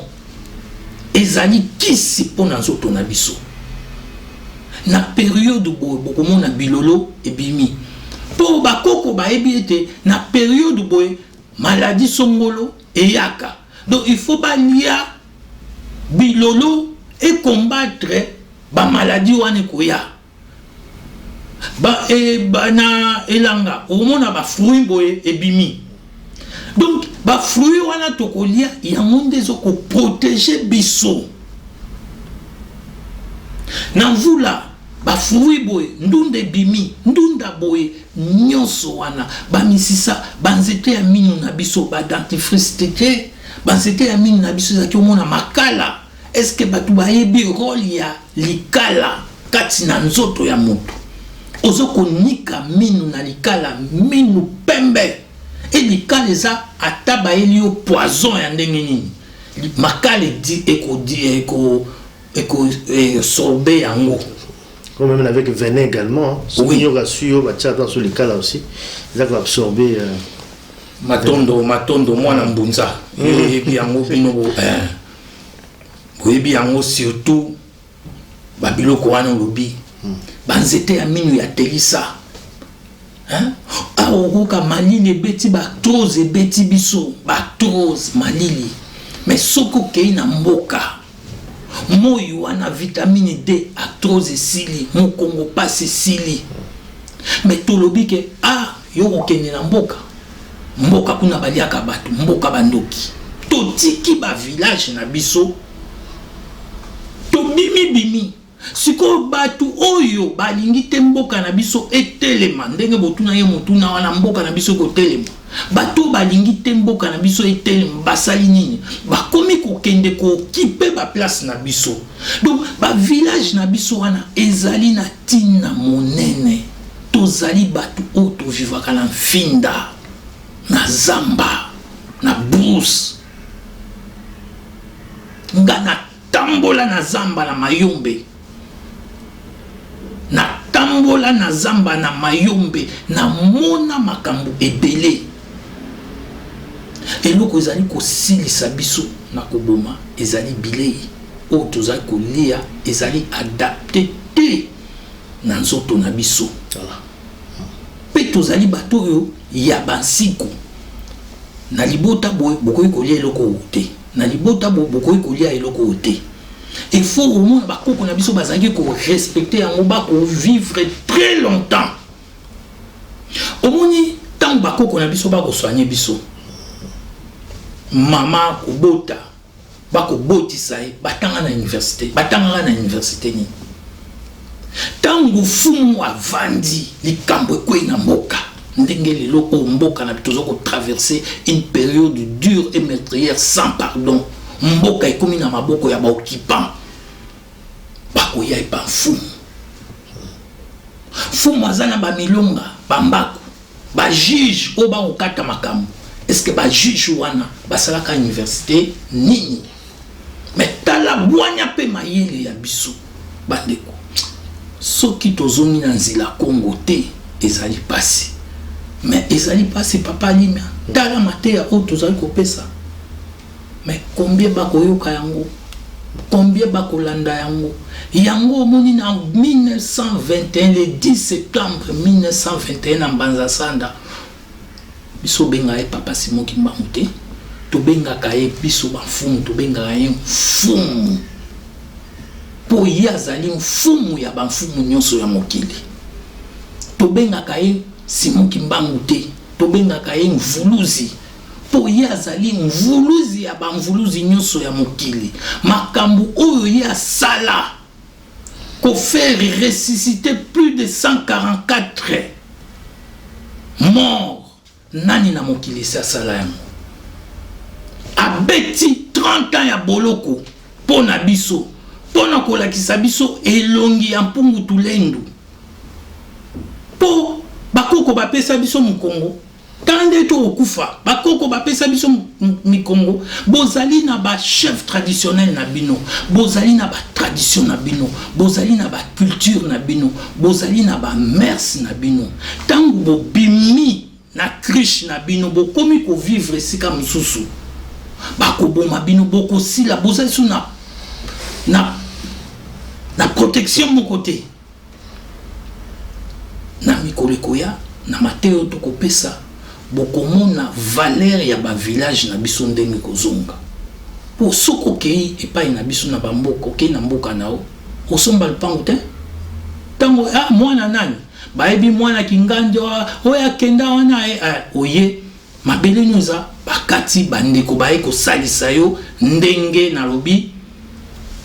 ezali kisi mpo na nzoto na biso. Na période boye bokomona bilolo ebimi, mpo bakoko bayebi ete na période boye maladie songolo eyaka. Donc il faut balia bilolo ecombattre bamaladie wana ekoya. Ba, e, ba, na elanga okomona bafruit boye ebimi. Donc bafruit wana tokolia yango nde ezokoprotege biso na mvula. Bafruit boye, ndunda ebimi, ndunda boye, nyonso wana bamisisa, banzete ya minu na biso, badentifrice te, banzete ya minu na biso ezalaki omona makala. Est-ce bato bayebi rôle ya likala kati na nzoto ya moto? Ozo konika minu na likala, minu pembe. E likala eza, ata bayeli yo poison ya ndenge nini, makala edi eko eko absorber yango. Comme même avec venin également. Oui. Il y aura su yo batia dans sur likala aussi. Ils ont absorbé. Matondo, matondo, mwana mbunza. Oyebi yango, bino boyebi yango, surtout babiloko wana olobi, banzete ya minu ya telisa. Awa okoka malili ebeti, baarthrose ebeti biso, baarthrose, malili. Mais soki okei na mboka, moi wana, vitamine D, arthrose esili, mokongo pasi esili. Mais tolobi ke ah, yo kokende na mboka, mboka kuna baliaka bato, mboka bandoki. Totiki bavillage na biso, tobimibimi. Sikoyo bato oyo balingi te mboka na biso etelema, ndenge botuna ye motuna wana, mboka na biso ekotelema. Bato oyo balingi te mboka na biso etelema basali nini? Bakomi kokende kooccuper baplace na biso. Donc bavillage na biso wana ezali na ntina monene. Tozali bato oyo tovivaka na mfinda, na zamba, na brousse. Nga natambola na zamba na Mayombe, natambola na zamba na Mayombe, namona makambo ebele. Eloko ezali kosilisa biso na koboma ezali bilei oyo tozali kolia, ezali adapté te na nzoto na biso. Mpe tozali bato oyo ya bansiku na libota boye, bokoki kolia eloko oyo te, na libota boye bokoki kolia eloko oyo te. Il faut omona bakoko na biso bazalaki korespecter yango, bakovivre très longtemps. Omoni, ntango bakoko na biso bakosoigner biso, mama kobota, bakobotisa ye, batanga na université, batangaka na université nini? Ntango fumu avandi, likambo ekwei na mboka, ndenge lelo oyo mboka na toza kotraverser une période dure et meurtrière sans pardon, mboka ekomi na maboko ya baoccupant, bakoya epa mfumu. Mfumu aza na bamilonga, bambako, bajuge oyo bakokata makambo. Est-ce bajuge wana basalaka université nini? Mais tala bwanya mpe mayele ya biso bandeko. Soki tozongi na nzela Kongo te, ezali pasi, mais ezali pasi. Papa Alimia, tala mateya oyo tozali kopesa, mais combien bakoyoka yango? Combien bakolanda yango? Yango omoni, na 1921, le 10 septembre 1921, na Mbanza Sanda, biso obengaka ye Papa Simon Kimbangu te, tobengaka ye biso bamfumu, tobengaka ye mfumu, mpo ye azali mfumu ya bamfumu nyonso ya mokili. Tobengaka ye Simon Kimbangu te, tobengaka ye mvuluzi, mpo ye azali mvuluzi ya bamvuluzi nyonso ya mokili. Makambo oyo ye asala, kofaire ressusciter plus de 144 morts, nani na mokili esi asala yango? Abeti 30 ans ya boloko mpo na biso, mpo na kolakisa biso elongi ya Mpungu Tulendu, mpo bakoko bapesa biso mokongo. Tala nde tokokufa, bakoko bapesa biso mikongo. Bozali na bachef traditionnel na bino, bozali na batradition na bino, bozali na baculture na bino, bozali na bamœurs na bino. Ntango bobimi na cruche na bino, bokomi kovivre esika mosusu, bakoboma bino, bokosila. Bozali so na protection moko te. Na mikolo ekoya, na mateyo tokopesa, bokomona valeur ya bavillage na biso ndenge kozonga. Mpo soki okei epai na biso na bamboka, okei na mboka na yo, osomba lupango te, ntango ah, mwana nani. Bayebi mwana Kingandi oyo akenda wana oye mabele nyo eza bakati bandeko baye kosalisa yo ndenge nalobi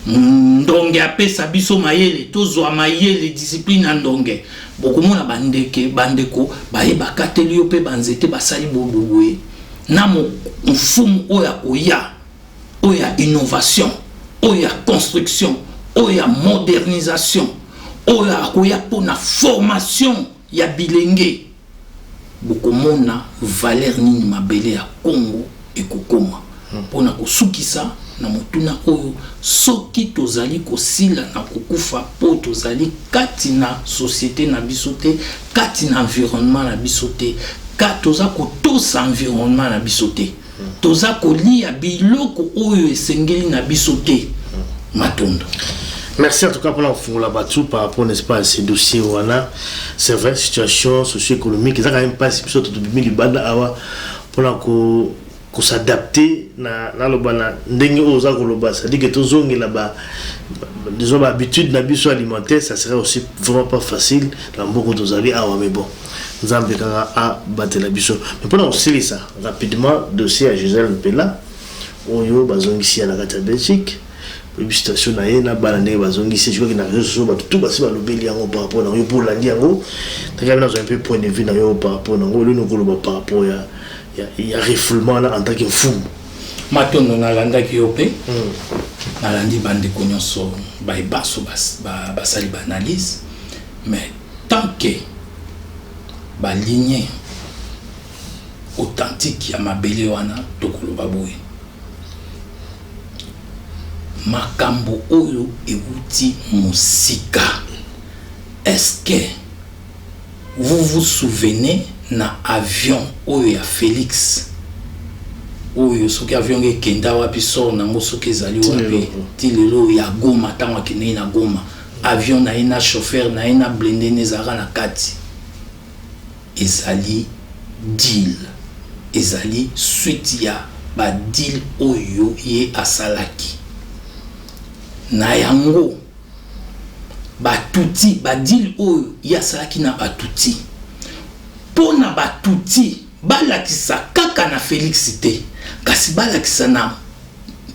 ndonge apesa biso mayele tozwa mayele discipline ya ndonge bokomona bandeke bandeko baye bakateli yo mpe banzete basali boboye na mfumu oyo akoya oyo ya innovation oyo ya construction oyo ya modernisation oyo akoya mpona formation ya bilenge bokomona valeur nini mabele ya Congo ekokoma mpona kosukisa na motuna oyo soki tozali kosila na kokufa mpo tozali kati na société na biso te, kati na environnement na biso te, ka toza kotosa environnement na biso te, toza kolia biloko oyo esengeli na biso te. Matondo. Merci en tout cas pour la Fungola Batou par rapport, n'est-ce pas, à ces dossiers. Voilà. C'est vrai, situation socio-économique, ça quand même pas si tout libanda awa pour la ko s'adapter na na loba na ndenge oza koloba, c'est-à-dire que tozongela ba disons ba habitude na biso alimentaire, ça serait aussi vraiment pas facile na mboka tozali awa, mais bon, Nzambe kaka abatela biso. Mais mpona kosilisa rapidement dossier ya Gisèle Mpela oyo bazongisi ya na kati ya Belgique, oyebi situation na ye na bana ndenge bazongisi. Je crois que na réseaux sociaux bato tout basi balobeli yango par rapport na yo mpo olandi yango. Taka nazwa un peu point de vue na yo par rapport nango, eloni okoloba par rapport ya refoulement wana en tant que mfumu. Matondo, nalandaki yo mpe nalandi bandeko nyonso bayebaso basali baanalyse, mais tant que baligne authentique ya mabele wana, tokoloba boye makambo oyo euti mosika. Est-ce que vous vous souvenez na avion oyo ya Félix oyo, soki avion ngo ekenda wapi, sort nango soki ezali wapi ti lelo? Ya Goma, ntango akendeki na Goma, avion na ye na chauffeur na ye na blindé ne ezalaka na kati. Ezali deal, ezali suite ya badeal oyo ye asalaki na yango batuti, badeal oyo ye asalaki na batuti mpo na batuti balakisa kaka na Félix te, kasi balakisa na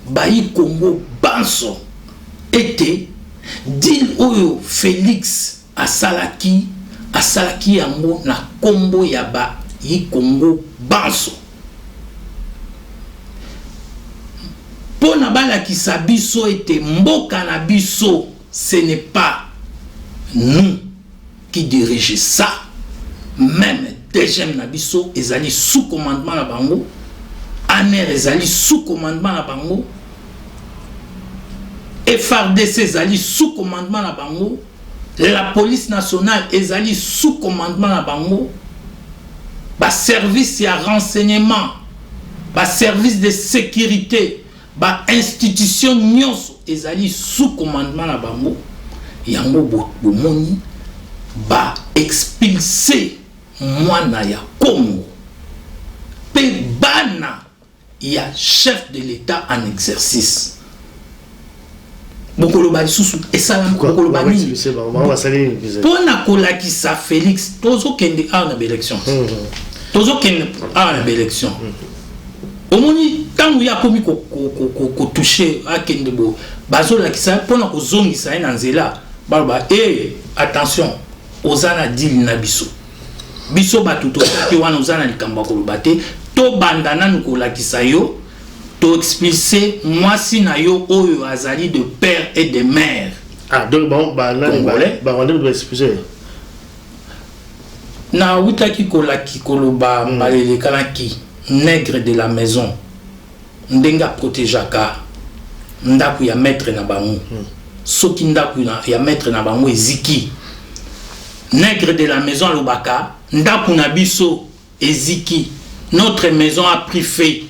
bayi Kongo banso ete deal oyo Félix asalaki, asalaki yango na nkombo ya bayi Kongo banso, mpo na balakisa biso ete mboka na biso, ce n'est pas nous qui dirige ça. Même DGM na biso ezali sous commandement na bango, ANR ezali sous commandement na bango, FARDC ezali sous commandement na bango, la police nationale ezali sous commandement na bango, baservice ya renseignement, baservice de sécurité, bainstitution nyonso ezali sous commandement na bango. Yango bomoni baexpulse mwana ya Congo mpe bana ya chef de l'État en exercice. Bokoloba lisusu esalami, bokoloba nini mpona kolakisa Félix? Tozokende awa na baélection, tozokende awa na baélection. Omoni ntango ye akomi kotouche, akende bo bazolakisa mpona kozongisa ye na nzela, baloba: "E, attention, oza na deal na biso, biso bato tozalaki wana, oza na likambo ya koloba te. Tobanda nanu kolakisa yo, toexpulse mwasi na yo oyo azali de père et de mère." Ah, donc bon, Congolais. Barwandais baexpulse. Nawutaki kolaki koloba mbala elekanaki, nègre de la maison ndenge aprotégeaka ndako ya maître na bango. Soki ndako ya maître na bango eziki, nègre de la maison alobaka: "Ndako na biso eziki, notre maison a pris feu."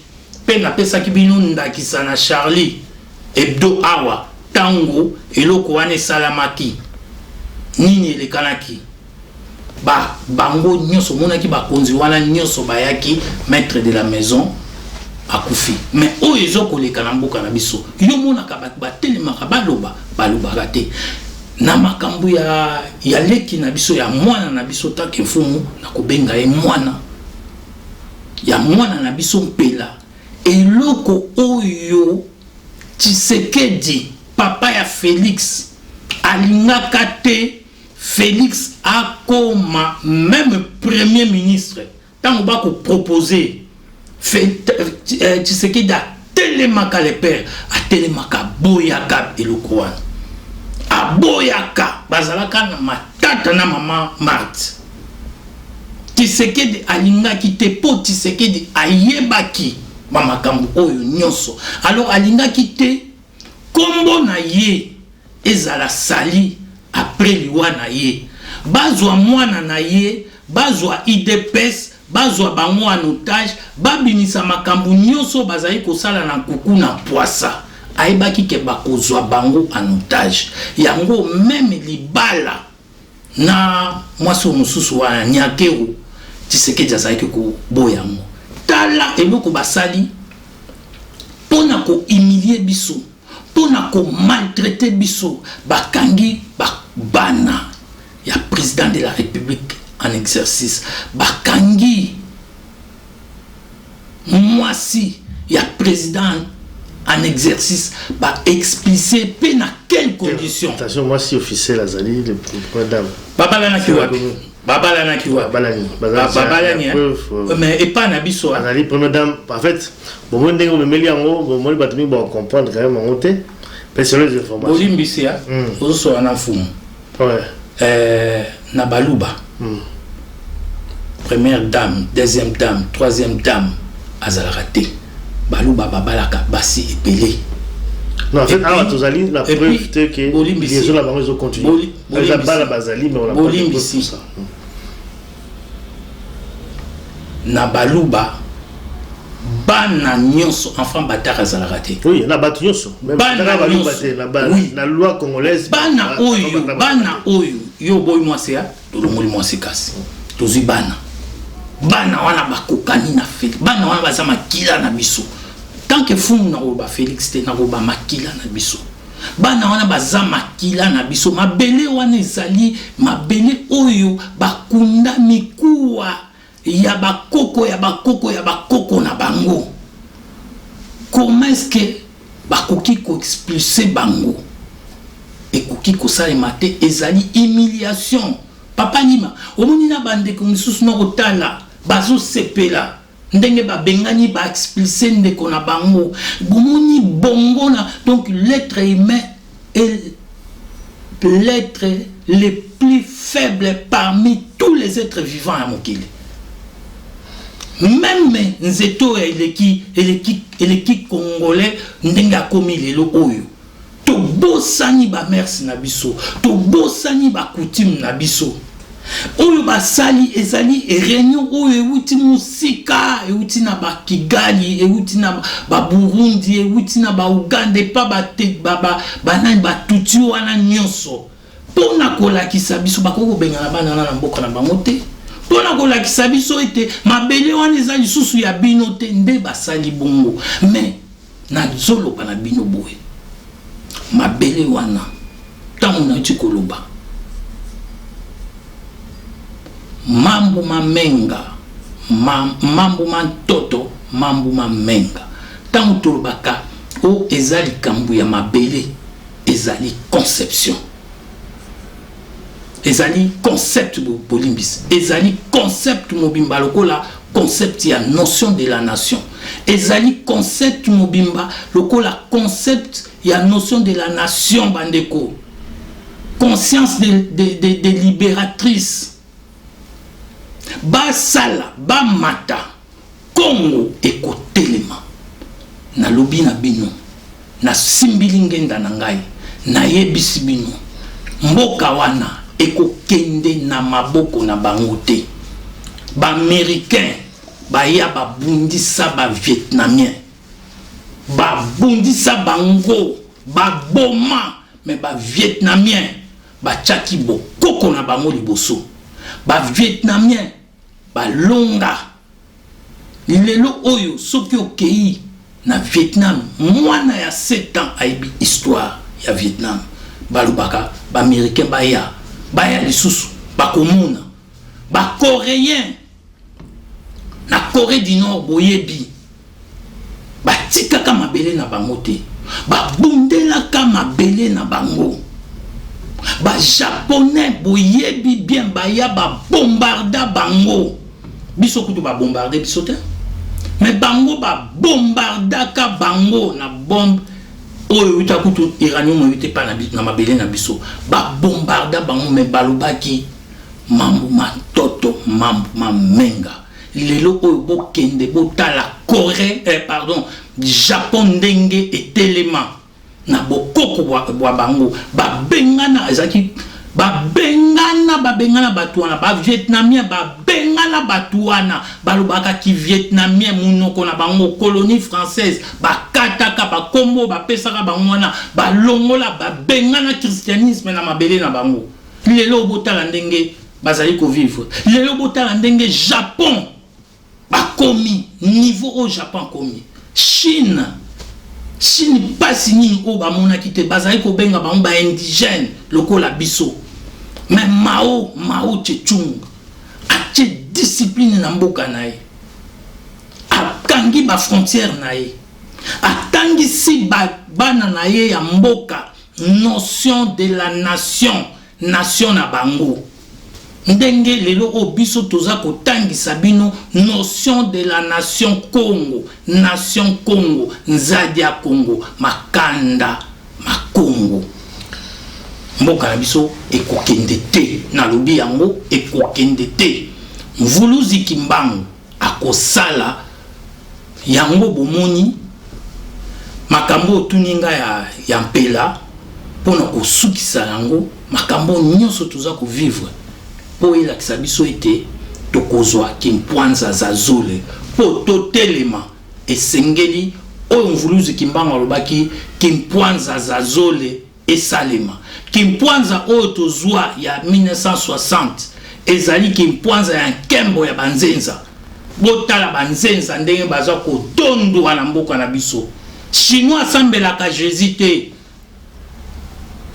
Mpe napesaki bino ndakisa na Charlie Hebdo awa, ntango eloko wana esalamaki, nini elekanaki? Ba bango nyonso omonaki, bakonzi wana nyonso bayaki, maître de la maison akufi. Mais oyo ezokoleka na mboka na biso, yo monaka bato batelemaka baloba, balobaka te. Na makambo ya, ya leki na biso, ya mwana na biso, take mfumu nakobenga ye mwana ya mwana na biso Mpela. Eloko oyo Tshisekedi, papa ya Félix, alingaka te Félix akoma même premier ministre. Ntango bakopropose, Tshisekedi atelemaka, le père atelemaka, aboyaka eloko wana, aboyaka. Bazalaka na matata na mama Marthe. Tshisekedi alingaki te, mpo Tshisekedi ayebaki bamakambo oyo nyonso. Alors alingaki te nkombo na ye ezala sali après liwa na ye, bazwa mwana na ye, bazwa UDPS, bazwa bango en otage, babimisa makambo nyonso bazali kosala na nkuku na pwasa. Ayebaki ke bakozwa bango en otage. Yango même libala na mwasi oyo mosusu wana Nyakeru, Tshisekedi azalaki koboya yango. Tala eloko basali mpo na kohumilie biso, mpo na komaltraite biso. Bakangi bana ya président de la République en exercice, bakangi mwasi ya président en exercice, baexpulse mpe na quelle condition? Attention, mwasi officiel azali le première dame. Babalanaki wapi? Babalanaki wapi? Babalani, mais epai na biso. Azali première dame. En fait, bomoni ndenge omemeli yango, bomoni bato mingi bacomprendre quand même yango te, mpe selon les informations. Bolimbisi ya ozosola na mfumu. Na Baluba, première dame, deuxième dame, troisième dame azalaka te. Baluba babalaka basi ebele. Non, en fait, awa tozali na preuve te ke liaison na bango ezocontinue. Eza bana bazali, mais on a pas de preuve pour ça. Na Baluba, bana nyonso, enfant bâtard azalaka te. Oui, na bato nyonso, Baluba te, na loi congolaise. Bana oyo, bana oyo yo oboyi mwasi ya tolongoli mwasi, kasi tozwi bana. Bana wana bakokani na Félix. Bana wana baza makila na biso. Tant que fumu, nakoloba Félix te, nakoloba makila na biso. Bana wana baza makila na biso. Mabele wana ezali mabele oyo bakunda mikuwa ya bakoko ya bakoko ya bakoko na bango. Comment est-ce que bakoki koexpulse bango? Ekoki kosalema te. Ezali humiliation, papa Nima. Omoni na bandeko misusu na kotala, bazosepela ndenge babengani, baexpulse ndeko na bango. Bomoni bongo na, donc l'être humain est l'être le plus faible parmi tous les êtres vivants ya mokili. Même nzete oyo eleki eleki eleki Congolais ndenge akomi lelo oyo. Tobosani bamœurs na biso, tobosani bacoutume na biso. Oyo basali ezali réunion oyo ewuti mosika, ewuti na Bakigali, ewuti na Baburundi, ewuti na Bauganda, epa banani, Batuti wana nyonso, mpona kolakisa biso bakoki kobengana bana wana na mboka na bango te, mpona kolakisa biso ete mabele wana eza lisusu ya bino te. Nde basali bongo. Mais nazoloba na bino boye, mabele wana, ntango nauti koloba mambu mamenga ma, mambu mantoto, mambu mamenga, ntango tolobaka o eza likambo ya mabele, ezali conception, ezali concept. Bolimbisi, ezali concept mobimba lokola concept ya notion de la nation. Ezali concept mobimba lokola concept ya notion de la nation. Bandeko, conscience de libératrice, basala bamata, Kongo ekotelema. Nalobi na bino, nasimbili ngenda na ngai, nayebisi bino, mboka wana ekokende na maboko na bango te. Baaméricain baya, babundisa Bavietnamien, babundisa bango, baboma, mais Bavietnamien batiaki bokoko na bango liboso. Bavietnamien balonga. Lelo oyo, soki okei na Vietnam, mwana ya 7 ans ayebi histoire ya Vietnam. Balobaka baaméricain baya, baya lisusu, bakomona. Bacoréen na Corée du Nord, boyebi, batikaka mabele na bango te, babundelaka mabele na bango. Bajaponais, boyebi bien, baya babombarda bango. Biso kutu babombarde biso te, mais bango babombardaka bango na bombe oyo euta kutu uranium oyo te pa na mabele na biso. Babombarda bango, mais balobaki mambu matoto, mambu mamenga. Lelo oyo bokende botala Corée, pardon, Japon, ndenge etelema na bokoko bwa bango. Babengana, ezalaki babengana, babengana bato wana. Bavietnamien babengana bato wana, balobaka kivietnamien, munoko na bango. Colonie française, bakataka bakombo bapesaka bango wana, balongola, babengana christianisme na mabele na bango. Lelo botala ndenge bazali kovivre. Lelo botala ndenge Japon bakomi, niveau oyo Japon akomi. Chine, Chine, mpasi nini oyo bamonaki te? Bazali kobenga bango baindigène lokola biso, mais Mao Tsé-Toung atie discipline na mboka na ye, akangi bafrontière na ye, atangisi bana na ye ya mboka notion de la nation, nation na bango. Ndenge lelo oyo biso toza kotangisa bino notion de la nation Congo, nation Congo, nzadi ya Congo, makanda makongo, mboka na biso ekokende te. Nalobi yango, ekokende te. Mvuluzi Kimbangu akosala yango. Bomoni makambo otuni ngai ya mpela mpona kosukisa yango. Makambo nyonso toza kovivre mpo elakisa biso ete tokozwa kimpwanza zazole mpo totelema. Esengeli oyo Mvuluzi Kimbangu alobaki, kimpwanza zazole esalema. Kimpwanza oyo tozwa ya 1960 ezali kimpwanza ya nkembo ya banzenza. Botala banzenza ndenge baza kotondwa na mboka na biso. Chinois asambelaka Jésus te,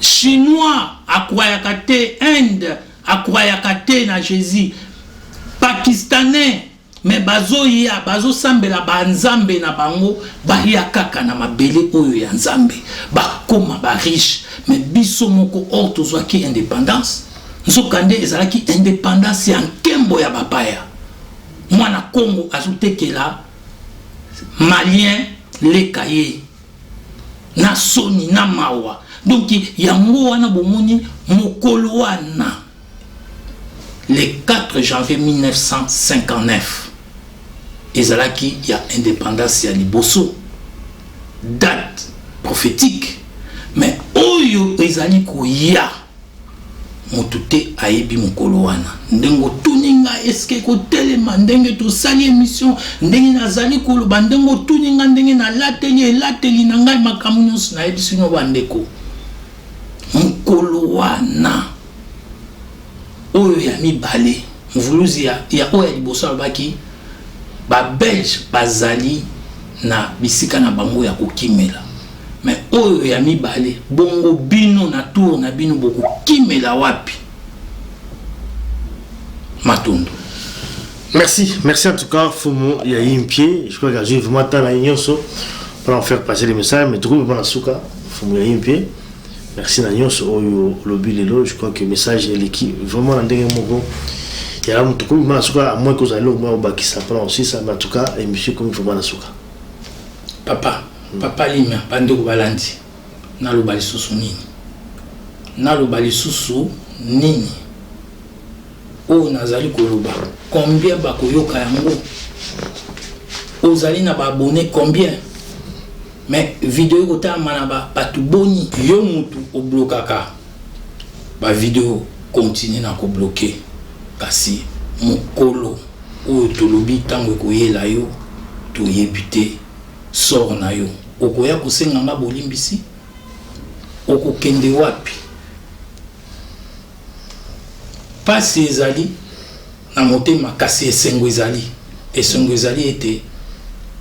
Chinois acroyaka te, Inde acroyaka te na Jésus, Pakistanais, mais bazoya bazosambela banzambe na bango. Baya kaka na mabele oyo ya Nzambe, bakóma bariche. Mais biso moko or tozwaki indépendance, nzokande ezalaki indépendance ya nkembo ya bapaya. Mwana Congo azotekela Malien leka ye na soni na mawa. Donc yango wana bomoni mokolo wana, le 4 janvier 1959, ezalaki ya indépendance ya liboso, date prophétique. Mais oyo ezali koya, moto te ayebi mokolo wana. Ndenge otuni ngai, eske ekotelema? Ndenge tosali émission, ndenge nazali koloba, ndenge otuni ngai, ndenge nalateli elateli na ngai, makambo nyonso nayebisi bino bandeko, mokolo wana oyo ya mibale, mvuluzi ya oyo ya liboso alobaki babelge bazali na bisika na bango ya kokimela. Mais oyo ya mibale, bongo bino na tour na bino bokokimela wapi? Matondo. Merci, merci en tout cas, Fumu Yayimpie. Je crois que j'ai vraiment temps na nyonso pour en faire passer les messages, mais tout le suka, Fumu Yayimpie. Merci na nyonso oyo lobi lelo. Je crois que message eleki vraiment na ndenge moko. Ya mutu komi na suka, à moins que ozali au moins obakisa mpona osisa, mais en tout cas émission komi vraiment na suka. Papa, papa Limia, bandeko balandi, naloba lisusu nini? Naloba lisusu nini? Oyo nazali koloba, combien bakoyoka yango? Ozali na baabonné combien? Mais video ekotalama na bato boni? Yo mutu oblokaka bavideo, continue na kobloquer, kasi mokolo oyo tolobi, ntango ekoyela yo, toyebi te sort na yo. Okoya kosenga nga bolimbisi, okokende wapi? Pasi ezali na motema, kasi esengo ezali, esengo ezali ete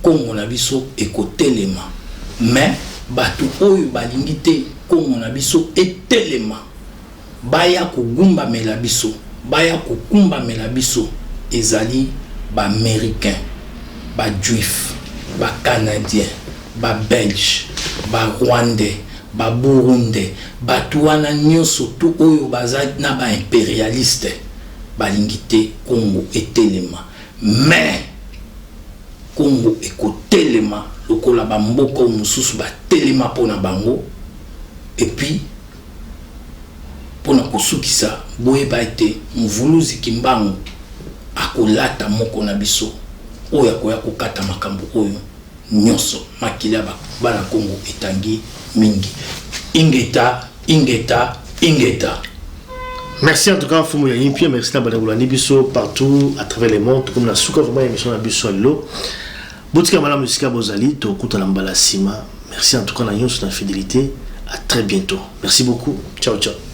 Kongo na biso ekotelema. Mais bato oyo balingi te. Kongo na biso etelema, baya kogumbamela biso, baya kokumbamela biso, ezali ba Americains, ba Juifs, ba Canadiens, ba Belges, ba Rwandais, ba Burundais, batu wana nionso tout oyo baza na ba imperialistes balingi te Kongo etelema mais Congo ekotelema lokola ba mboka oyo mosusu batelema mpo na bango. Et puis mpo na kosukisa, boyeba ete Mvuluzi Kimbangu akolata moko na biso oyo akoya kokata makambo oyo nionso. Makila ya bana Congo etangi mingi. Ingeta, ingeta, ingeta. Merci en tout cas Mfumu ya Yimpia, merci na bana bolandi biso partout à travers le monde. Comme na suka vraiment émission na biso lelo. Botika malamu esika bozali, tokutana mbala sima. Merci en tout cas na nyonso na fidélité. À très bientôt. Merci beaucoup. Ciao ciao.